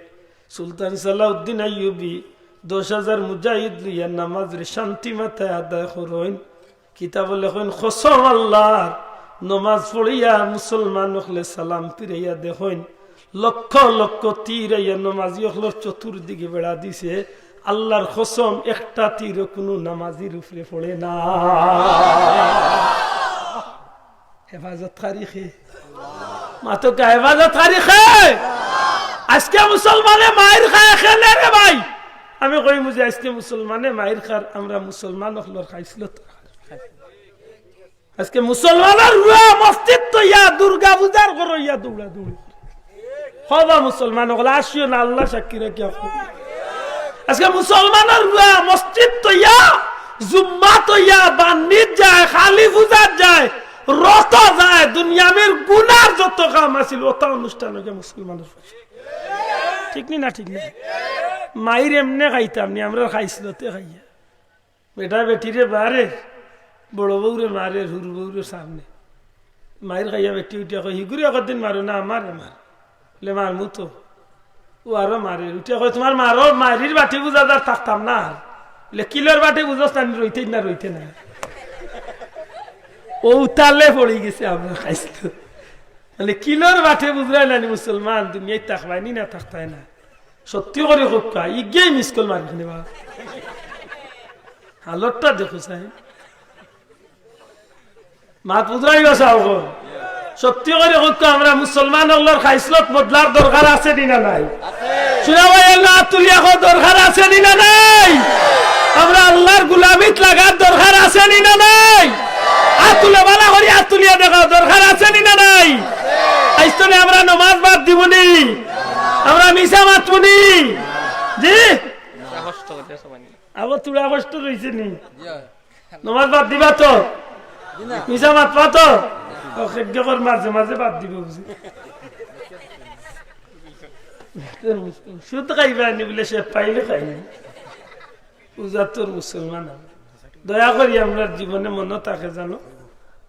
সুলতান সালাউদ্দিন আইয়ুবী দশ হাজার মুজাহিদ লইয়া নমাজরে শান্তি মাথায় আদায় করইন। কিতাবো লেখইন, কসম আল্লাহর, নমাজ পড়িয়া মুসলমান অকলে সালাম ফিরাইয়া দেখইন, লক্ষ লক্ষ তীর আইয়া নমাজি অকলর চতুর্দিকে বেড়া দিছে। আল্লাহর কসম, একটা তীরও কুনু নমাজির উপরে পড়ে না। হেফাজতকারী কে? মাতউক্কা, হেফাজতকারী কে? আজকে মুসলমানে মাইর খায় কেনে রে ভাই? আমি কইমু যে আজকে মুসলমানে মাইর খার, আমরা মুসলমান অকলর খাইছলত। আজকে মুসলমানর পুয়া মসজিদ থইয়া দুর্গা পূজার ঘরো ইয়া দৌড়াদৌড়ি। হবা মুসলমান অকল, আসিও না, আল্লাহ সাক্ষী রাখিয়া কই। আজকে মুসলমানর পুয়া মসজিদ থইয়া, জুম্মা থইয়া, বান্নিত যায়, কালী পূজাত যায়, রথো যায়, দুনিয়ার গুনার যত কাম আছিল, অতা অনুষ্ঠান অইগিয়া মুসলমানর পাশে। ঠিক নি না? ঠিক না? মাইর এমনে খাইতাম নি, আমরা খাইছলতে খাইয়া। বেটা বেটিরে মারে, বড় বউরে মারে, হুরু বউরে সামনে। মাইর খাইয়া বেটি উঠিয়া কয়, "হিগুরে একদিন মারো না, আমারে মার।" বলে, "মারমু তো।" ও আরো মারে, উঠিয়া কয়, "তুমার মারর, মাইরির বাটি বুঝা যার থাকতাম না আর।" বলে, "কিলর বাটি বুঝস না, রইতে না, রইতে না।" ও উতালে পড়ি গেছে, আমরা খাইছলতে। মানে, কিলর বাটে বুঝরায় না নি মুসলমান, দুনিয়াত থাকবায় নি না থাকতায় না। সত্যি করি কউক্কা, ইগিয়াই মিস কল মারি খানি বা। হালতটা দেখো চাই। মাত বুঝরায় বা চাও গো। সত্যি করি কউক্কা, আমরা মুসলমান অকলর খাইছলত বদলার দরকার আছে নি না নাই? শুনা ভাই, আল্লাহ তুলিয়া কও, দরকার আছে নি না নাই? আমরা আল্লাহর গুলামিত লাগার দরকার আছে নি না নাই? আত তুলে বালা করি, আত তুলিয়া দেখাও, দরকার আছে নি না নাই? আইজ তনে আমরা নমাজ বাদ দিমু নি, আমরা মিছা মাতমু নি। জি? আবার তুলা কষ্ট রইছে নি? নমাজ বাদ দিবা তো? মিছা মাতবা তো? ও, খেজ্ঞকর মাঝে মাঝে বাদ দিব বুঝি। সুদ খাইবা নি বলে সে পাইলে খাইনি। উজাতর মুসলমান আমরা। দয়া করি আমরার জীবনে মনো থাকে জানো,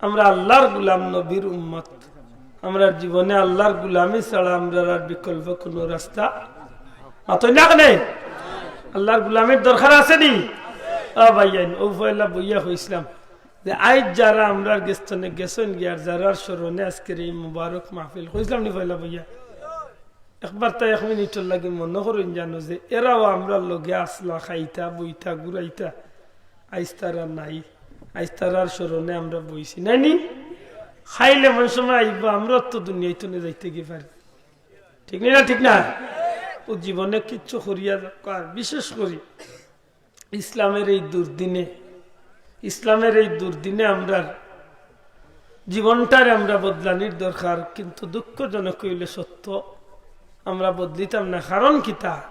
আমরা আল্লাহর গুলাম, নবীর উম্মত। আমরার জীবনে আল্লাহর গুলামি ছাড়া আমরার আর বিকল্প কুনু রাস্তা মাতই না কেনে? আল্লাহর গুলামির দরকার আছে নি? ও ভাইয়াইন, ও পয়লা বইয়া কইছলাম যে আইজ যারা আমরার গেছ তনে গেছইন গিয়া, আর যারার স্মরণে আজকের এই মুবারক মাহফিল, কইছলাম নি পয়লা বইয়া? একবার তাই এক মিনিটর লাগি মনো করইন জানো যে এরাও আমরার লগে আছলা, খাইতা, বইতা, ঘুরাইতা। আইজ তারা নাই, আইজ তারার স্মরণে আমরা বইছি। নাই নি? খাইলে এমন সময় আইবা, আমরাও তো দুনিয়াত তনে যাইতে গি পারি। ঠিক নি না? ঠিক না? ও জীবনে কিচ্ছু করিয়া যাউক্কা, আর বিশেষ করি ইসলামের এই দুর্দিনে, ইসলামের এই দুর্দিনে আমরার জীবনটারে আমরা বদলানির দরকার, কিন্তু দুঃখজনক অইলে সত্য, আমরা বদলিতাম না। কারণ কিতা?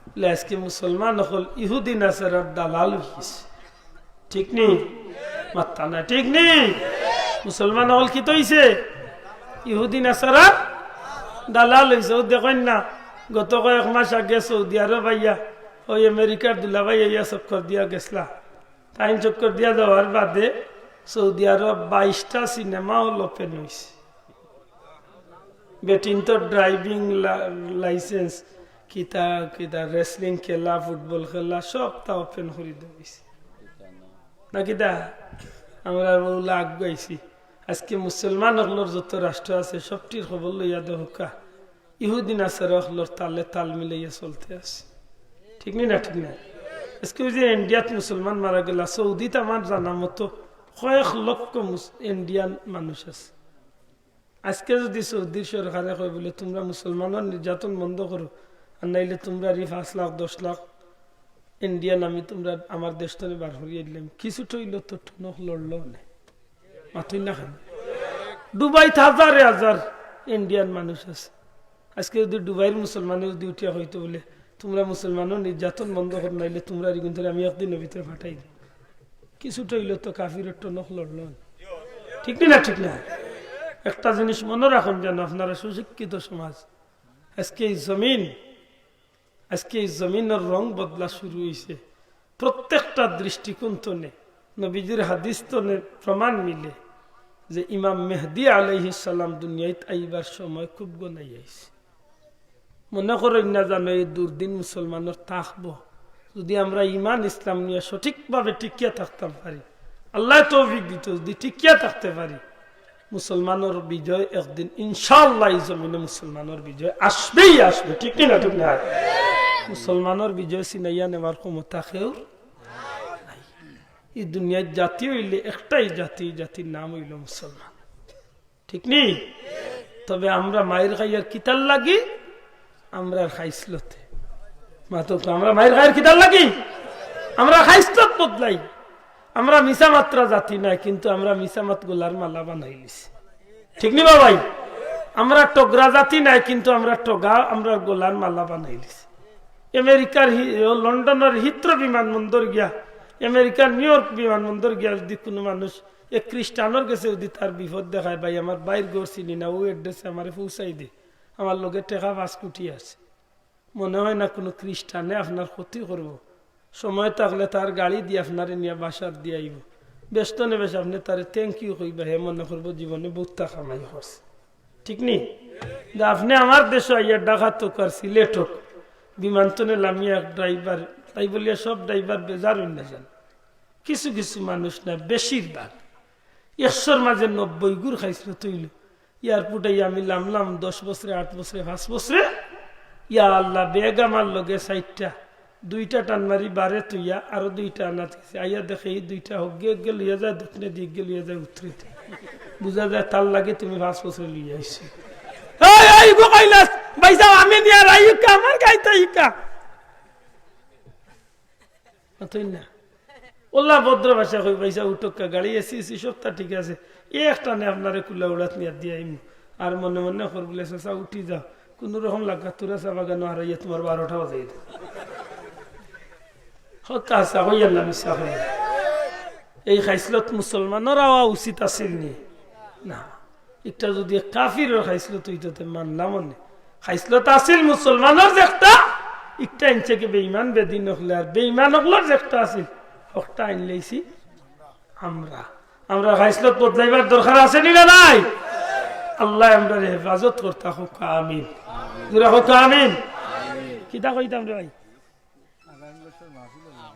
বলে আজকে মুসলমান অকল ইহুদি নাসারার দালাল অইগেছে। ঠিক নি? মাত্তা না, ঠিক নি? মুসলমান অকল কিতা অইছে? ইহুদি নাসারার দালাল অইছে। ও দেখইন না, গত কয়েক মাস আগে সৌদি আরব আইয়া, ওই আমেরিকার দুলাভাই আইয়া চক্কর দিয়া গেছলা। তাইন চক্কর দিয়া যাওয়ার বাদে সৌদি আরব বাইশটা সিনেমা হল ওপেন অইছে। বেটিন্তর ড্রাইভিং লা-, লাইসেন্স, কিতা কিতা, রেসলিং খেলা, ফুটবল খেলা, সবতা ওপেন করি দেওয়া অইছে। না কিতা? আমরা অউলা আগুয়াইছি। আজকে মুসলমান অকলর যত রাষ্ট্র আছে, সবটির খবর লইয়া দেখউক্কা। ইহুদি নাসারা অকলর তালে তাল মিলাইয়া চলতে আছে। ঠিক নি না? ঠিক না? আজকে ওই যে ইন্ডিয়াত মুসলমান মারা গেলা, সৌদিত আমার জানা মতো কয়েক লক্ষ মুস-, ইন্ডিয়ান মানুষ আছে। আজকে যদি সৌদির সরকারে কয় বলে, "তুমরা মুসলমানর নির্যাতন বন্ধ করো, আর নাইলে তুমরার ই পাঁচ লাখ, দশ লাখ ইন্ডিয়ান আমি তুমরা আমার দেশ তনে বার করিয়া দিলাম", কিছু টইল তো টনক লড়ল না। মাতইন না কেনে? দুবাইত হাজারে হাজার ইন্ডিয়ান মানুষ আছে। আজকে যদি দুবাইর মুসলমানে যদি উঠিয়া কইতো বলে, "তুমরা মুসলমানর নির্যাতন বন্ধ করো, নাইলে তুমরার ইগুন তনে আমি একদিনর ভিতরে ফাটাই দিমু", কিছু টইল তো কাফিরর টনক লড়ল না। ঠিক নি না? ঠিক না? একটা জিনিস মনো রাখইন যেন, আপনারা সুশিক্ষিত সমাজ, আজকে এই জমিন আজকে এই জমিনর রং বদলা শুরু অইছে। প্রত্যেকটা দৃষ্টিকোণ তনে, নবীজির হাদিস তনে প্রমাণ মিলে যে ইমাম মেহদি আলাইহিস সালাম দুনিয়াত আইবার সময় খুব ঘনাই আইছে। মনে করইন না জানো এই দুর্দিন মুসলমানর থাকবো, যদি আমরা ইমান ইসলাম নিয়া সঠিকভাবে টিকিয়া থাকতাম পারি, আল্লায় তৌফিক দিতো, যদি টিকিয়া থাকতে পারি, মুসলমানর বিজয় একদিন ইনশাআল্লাহ এই জমিনে মুসলমানর বিজয় আসবেই আসবে, ঠিক কি না? ঠিক না? মুসলমানর বিজয় ছিনাইয়া নেওয়ার ক্ষমতা কেউর নাই। এই দুনিয়ার জাতি অইলে একটাই জাতি, জাতির নাম অইলো মুসলমান, ঠিক নি? তবে আমরা মাইর খাইয়ার কিতার লাগি? আমরার খাইছলতে। মাতউক্কা, আমরা মাইর খাইয়ার কিতার লাগি? আমরার খাইছলত বদলাই। আমরা মিছা মাতরা জাতি নায়, কিন্তু আমরা মিছা মাত গলার মালা বানাইলিছি, ঠিক নি বা ভাই? আমরা ঠগরা জাতি নায়, কিন্তু আমরা ঠগা আমরার গলার মালা বানাইলিছি। আমেরিকার হি-, ও লন্ডনর হিথ্রো বিমানবন্দর গিয়া, আমেরিকার নিউ ইয়র্ক বিমানবন্দর গিয়া যদি কুনু মানুষ এক খ্রিস্টানর গেছে যদি তার বিপদ দেখায়, "ভাই, আমার ভাইর ঘর চিনি না, অউ অ্যাড্রেসে আমারে পৌঁছাই দে, আমার লগে টেকা পাঁচ কোটি আছে।" মনে হয় না কুনু খ্রিস্টানে আপনার ক্ষতি করবো। সময় থাকলে তার গাড়ি দিয়া আপনারে নিয়া বাসাত দিয়া আইবো। বেশ তনে বেশ আপনে তারে thank you কইবা, হে মনে করবো জীবনে বউততা কামাই করছে। ঠিক নি? যে আপনে আমার দেশো আইয়া ঢাকাত অউক আর সিলেট অউক, বিমান তনে লামিয়া এক ড্রাইভার, তাই বলিয়া সব ড্রাইভার বেজার অইন না যান। কিছু কিছু মানুষ না, বেশিরভাগ, একশোর মাঝে নব্বই গুর খাইছলত অইলো। এয়ারপোর্টে আমি লামলাম দশ বছরে, আট বছরে, পাঁচ বছরে। ইয়া আল্লাহ, ব্যাগ আমার লগে চাইরটা, দুইটা টান মারি বারে থইয়া আরো দুইটা আনাত গেছি। আইয়া দেখে এই দুইটা হগ্গে হগ্গে লইয়া যায়, দক্ষিণে দিকে লইয়া যায় উত্তরে। বুঝা যায় তার লাগি তুমি পাঁচ বছরে লইয়া আইছো। এই, এই, গো কইলাস, ভাইসাব, আমি নিয়া রাইকা, আমার গাইতা ইকা। অতএব না। ওলা ভদ্র ভাষা কই, "ভাইসাব, উঠউক্কা, গাড়ি এসি, এসি, সবতা ঠিক আছে। এই এক টানে আপনারে কুলা উড়াত নিয়া দিয়া আইমু।" আর মনে মনে কর বলে, "চাচা, উঠি যাও। কুনু রকম লাগা তোরা চা বাগানো হারাইয়া তুমার বারোটা বাজাই দেও।" হতা হাছা কইয়ার না, মিছা কইয়ার। এই খাইছলত মুসলমানর অওয়া উচিত আছিল নি? না। ইটা যদি কাফিরর খাইছলত অইতো তে মানলাম অনে। খাইছলত আছিল মুসলমানর যে একটা, ইটা আনছে কি বেঈমান বেদিন অকলে, আর বেঈমান অকলর যে একটা আছিল, হকটা আইন লাইছি আমরা। আমরা খাইছলত বদলাইবার দরকার আছে নি না নাই? আল্লায় আমরারে হেফাজত করতা কউক্কা, আমিন। জোরে কউক্কা, আমিন। কিতা কইতাম রে ভাই?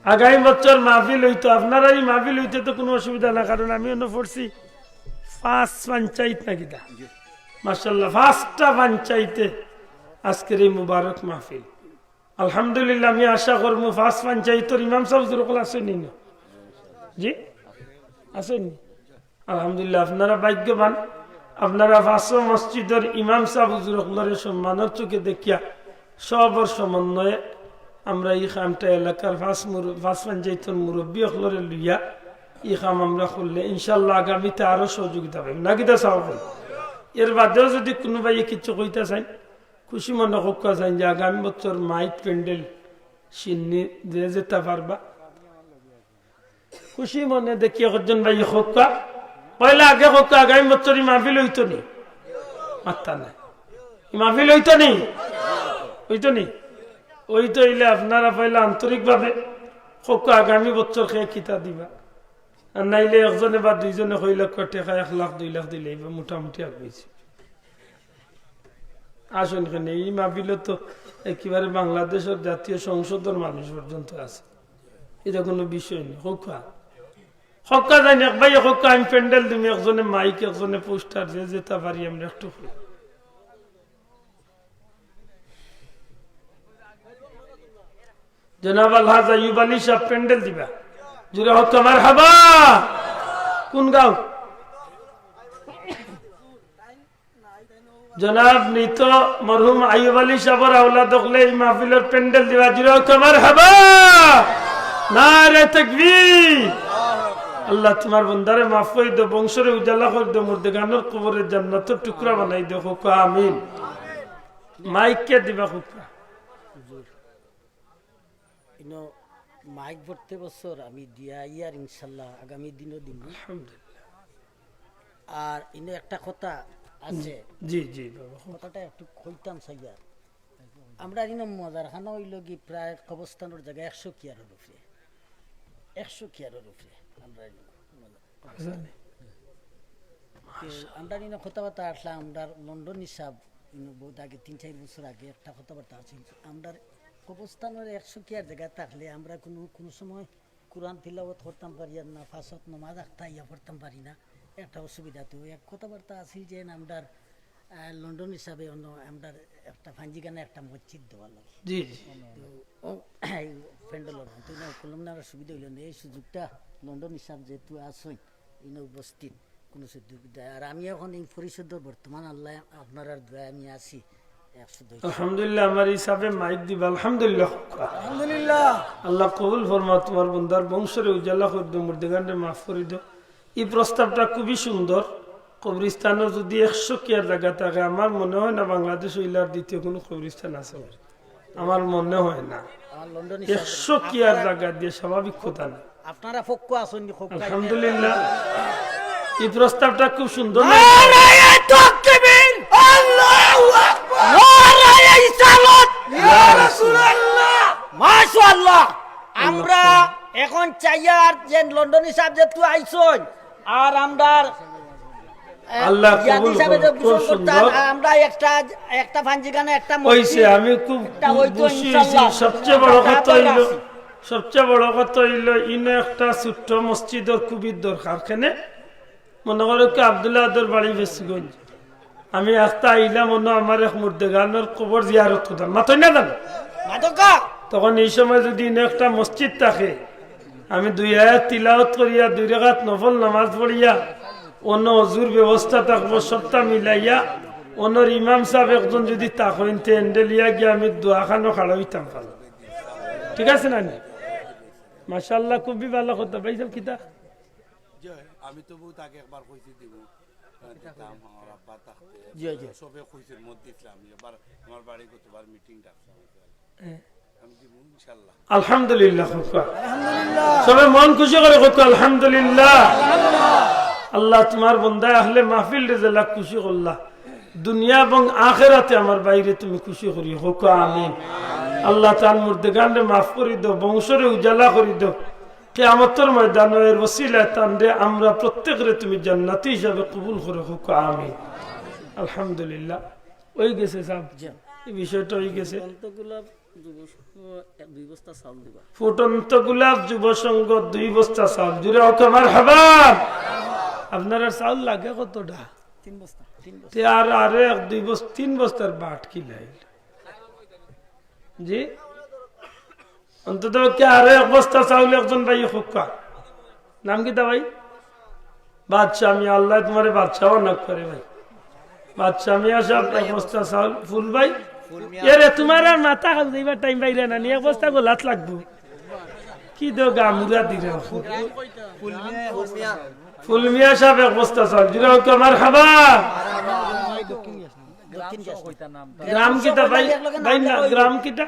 আগামী বছর মাহফিল অইতো, আপনারার ই মাহফিল অইতে তো কুনু অসুবিধা না, কারণ আমি অনো পড়ছি পাঁচ পঞ্চায়েত না কিতা? মাশাআল্লাহ, পাঁচটা পঞ্চায়েতে আজকের এই মুবারক মাহফিল। আলহামদুলিল্লাহ, আমি আশা করমু পাঁচ পঞ্চায়েতর ইমাম সাব হুজুর অকল আছইন নি? জি, আছইন নি? আলহামদুলিল্লাহ, আপনারা ভাগ্যবান, আপনারা পাঁচও মসজিদর ইমাম সাব হুজুর অকলরে সম্মানর চোখে দেখিয়া সবর সমন্বয়ে আমরা ই কামটা এলাকার পাঁচ মুর-, পাঁচ পঞ্চায়েতর মুরব্বী অকলরে লইয়া ই কাম আমরা করলে ইনশাআল্লাহ আগামীতে আরো সহযোগিতা পাইমু। না কিতা সাব অকল? এর বাদেও যদি কুনু ভাইয়ে কিছু কইতা চাইন, খুশি মনে কউক্কা চাইন যে আগামী বছর মাইক প্যান্ডেল সিন্নি যে যেতা পারবা, খুশি মনে দেখি একজন ভাইয়ে কউক্কা, পয়লা আগে কউক্কা, আগামী বছর ই মাহফিল অইতো নি? মাত্তা নাই। ই মাহফিল অইতো নি? অইতো নি? অইতো অইলে আপনারা পয়লা আন্তরিকভাবে কউক্কা, আগামী বছর কে কিতা দিবা। আর নাইলে একজনে বা দুইজনে কইলা, কয় টেকা এক লাখ, দুই লাখ দিলে অইবো, মোটামুটি আগাইছি। আসইন কেনে, ই মাহফিলো তো একেবারে বাংলাদেশর জাতীয় সংসদর মানুষ পর্যন্ত আছে। ইটা কুনু বিষয় নি। কউক্কা, কউক্কা চাইন, এক ভাইয়ে কউক্কা, আমি প্যান্ডেল দিমু, একজনে মাইক, একজনে পোস্টার, যে যেতা পারি আমরা একটু করি। জনাব আলহাজ আইয়ুব আলী সাব প্যান্ডেল দিবা। জোরে কউক্কা মারহাবা। কুন গাঁও? জনাব মৃত মরহুম আইয়ুব আলী সাবর আওলাদ অকলে ই মাহফিলর প্যান্ডেল দিবা, জোরে কউক্কা মারহাবা। নারে তাকবীর। আল্লাহ তুমার বন্দারে মাফ করি দেও, বংশরে উজালা করি দেও, মুর্দেগানর কবরে জান্নাতর টুকরা বানাই দেও, কউক্কা আমিন। মাইক কে দিবা কউক্কা? ইনো মাইক প্রত্যেক বছর আমি দিয়া আইয়ার ইনশাল্লাহ আগামী দিনও দিমু। আলহামদুলিল্লাহ। আর ইনো একটা কথা আছে, জি, জি, বাবা। কথাটা একটু কইতাম চাইয়ার। আমরা ইনো মজার খানা অইলো কি, প্রায় কবরস্থানর জাগা একশো কিয়ারর উপরে, একশো কিয়ারর উপরে আমরা ইনো মজার। তো আমরা ইনো কথাবার্তা আসলাম, আমরা লন্ডনী সাব ইনো বহুত আগে, তিন চাইর বছর আগে একটা কথাবার্তা আছিল। আমরা কবরস্থানর একশো কিয়ার জাগা থাকলে আমরা কুনু, কুনু সময় কুরআন তিলাওয়াত করতাম পারি আর না, পাঁচ ওয়াক্ত নমাজ আখতা ইয়া পড়তাম পারি না, একটা অসুবিধা। তো এক কথাবার্তা আছিল যে আমরার, আহ, লন্ডনী সাবে অন্য আমরার একটা ফাঞ্জিখানা একটা মসজিদ দেওয়া লাগে। জি, জি। তো ও, এই প্যান্ডেলর তো না করলাম না, আর সুবিধা অইলো না। এই সুযোগটা লন্ডনী সাব যেহেতু আছইন, ইনো উপস্থিত, কুনু সুযোগ দেয়। আর আমি এখন এই পরিষদর বর্তমান আল্লাহ আপনারার দোয়ায় আমি আছি। আলহামদুলিল্লাহ, আমার হিসাবে মাইক দিবা। আলহামদুলিল্লাহ। আল্লাহ কবুল ফরমা, তোমার বন্দার বংশরে উজালা করি দেও, মুর্দেগানরে মাফ করি দেও। এই প্রস্তাবটা খুবই সুন্দর। কবরিস্তানর যদি একশো কিয়ার জাগা থাকে, আমার মনে হয় না বাংলাদেশ অইলে আর দ্বিতীয় কুনু কবরিস্তান আছে। আমার মনে হয় না। আমার লন্ডনী সাব, একশো কিয়ার আপনারা জাগা দিয়া স্বাভাবিক কথা না। আপনারা পক্ষ আছইন নি, পক্ষ আলহামদুলিল্লাহ। এই প্রস্তাবটা খুব সুন্দর না? নারায়ে তাকবীর! আল্লাহু আকবার! নারায়ে রিসালাত! ইয়া রাসূলুল্লাহ! মাশাআল্লাহ! আমরা এখন চাইয়ার যে লন্ডনী সাব যেহেতু আইছইন, আর আমরার, আহ, আল্লাহ ইয়াদ কবুল হিসাবে যে করুন, খুব গোসল করতাম, সুন্দর। আর আমরা একটা, একটা ফাঞ্জিখানা, একটা মসজিদ, অইছে, আমি খুব একটা অইতো খুশি অইছি। ইনশাআল্লাহ। সবচেয়ে বড় কথা অইলো, সবচেয়ে বড় কথা অইলো, ইনো একটা ছোট্ট মসজিদর খুবই দরকার। কেনে? মনে করো কি আব্দুল্লাহ আদর বাড়ি বেশিগঞ্জ, আমি আস্তা আইলাম, অন্য আমার এক মুর্দেগানর কবর জিয়ারত করতাম, মাতই না জানো? মাতকা। তখন এই সময় যদি ইনো একটা মসজিদ থাকে, আমি দুই আয়াত তিলাওয়াত করিয়া, দুই রাকাত নফল নামাজ পড়িয়া, অন্য অজুর ব্যবস্থা থাকবো, সবটা মিলাইয়া, অন্যর ইমাম সাব একজন যদি থাকইন, তে এন্ডে লিয়া গিয়া আমি দোয়াখানো খাড়া অইতাম পারলাম। ঠিক আছে না নি? মাশাআল্লাহ, খুবই ভালা কথা। ভাই সাব, কিতা? জি, আমি তো বহুত আগে একবার কইছি দিব, আহ, দিতাম, আমার আব্বা থাকতে। জি, জি। সবে কইছে মত দিছিলাম, এবার আমার বাড়ি কতবার মিটিং ডাকছে। হ্যাঁ। আমি দিব ইনশাআল্লাহ। আলহামদুলিল্লাহ, খুব ভালা। সবে মন খুশি করি কউক্কা, আলহামদুলিল্লাহ। আল্লাহ তোমার বন্দা আহলে মাহফিলরে যেলা খুশি করলা, দুনিয়া এবং আখেরাতে আমার ভাইরে তুমি খুশি করিও, কউক্কা আমিন। আল্লাহ তান মুর্দেগানরে মাফ করি দেও, বংশরে উজালা করি দেও। কিয়ামতর ময়দানো এর ওসিলায় তানরে আমরা প্রত্যেকরে তুমি জান্নাতি হিসাবে কবুল করো, কউক্কা আমিন। আলহামদুলিল্লাহ। অই গেছে সাব, জি। এই বিষয়টা অই গেছে। ফুটন্ত গোলাপ যুব সংঘ এক, দুই বস্তা চাউল দিবা। ফুটন্ত গোলাপ যুব সংঘ দুই বস্তা চাউল। জুরে কউক্কা মারহাবা। আপনারার চাউল লাগে কতটা? তিন বস্তা, তিন বস্তা। তে আর, আরো এক দুই বস্তা, তিন বস্তার বাট কিলাইল। জি? অন্তত পক্ষে আরো এক বস্তা চাউল একজন ভাই কউক্কা। নাম কিতা ভাই? বাদশা মিয়া, আল্লাহ তোমারে বাদশা বানাউক পারে ভাই। বাদশা মিয়া সাব, এক বস্তা চাউল। ফুল ভাই? এরে, তোমার আর মাথা খাও যাইবার টাইম পাইরা না নি, এক বস্তা গোলাত লাগবো। কি দো গামুরা দিরা। ফুল মিয়া সাব, এক বস্তা চাউল। জুরে কউক্কা মারহাবা। গ্রাম কিতা ভাই? ভাই না, গ্রাম কিতা?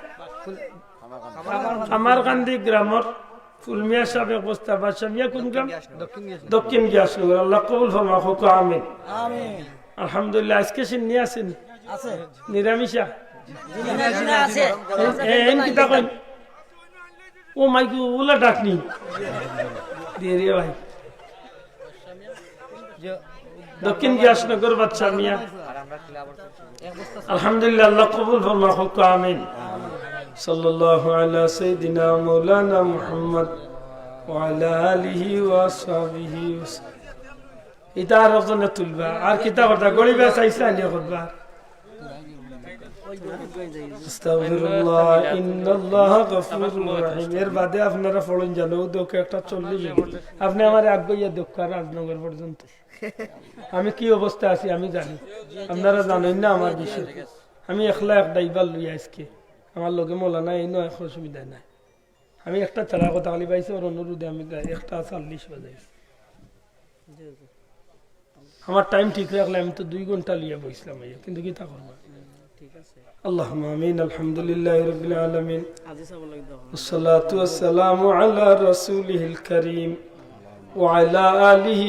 কামারকান্দি গ্রামর ফুলমিয়া সাব এক বস্তা, বাদশা মিয়া কোন গ্রাম? দক্ষিণ গিয়াসনগর। আল্লাহ কবুল ফরমা, কউক্কা আমিন। আমিন। আলহামদুলিল্লাহ, আজকে শিন্নি আছে নি? আছে। নিরামিষা? জি, নিরামিষা আছে। এ, এ, এন কিতা কইন? ও মাইকু, ওলা ডাকনি। দিয়ে রে ভাই। দক্ষিণ গিয়াসনগর বাদশা মিয়া। আলহামদুলিল্লাহ, আল্লাহ কবুল ফরমা, কউক্কা আমিন। সাল্লাল্লাহু আলা সাইয়্যিদিনা মাওলানা মুহাম্মদ ওয়া আলা আলিহি ওয়া আসহাবিহি ওয়া সাল্লাম। ইটা আর একজনে তুলবা। আর কিতা কথা? গরিবে চাইছে আনিয়া খুতবা। আস্তাগফিরুল্লাহ, ইন্নাল্লাহা গাফুরুর রাহিম। এর বাদে আপনারা পড়ইন জানো, দেখো একটা চল্লিশ মিনিট। আপনে আমারে আগুয়াইয়া দেখো আর রাজনগর পর্যন্ত। আমি কি অবস্থা আছি আমি জানি, আপনারা জানইন না আমার বিষয়ে। আমি একলা এক ড্রাইভার লইয়া আজকে, আমার লগে মৌলানা এই নয়, অসুবিধা নাই। আমি একটা ছাড়া কথা খালি পাইছি, ওর অনুরোধে আমি একটা চল্লিশ বাজাইছি। আমার টাইম ঠিক রাখলে আমি তো দুই ঘন্টা লইয়া বইছিলাম, ভাইয়া, কিন্তু কিতা করবা? আল্লাহুম্মা আমিন। আলহামদুলিল্লাহি রাব্বিল আলামিন। والصلاة والسلام على رسوله الكريم وعلى آله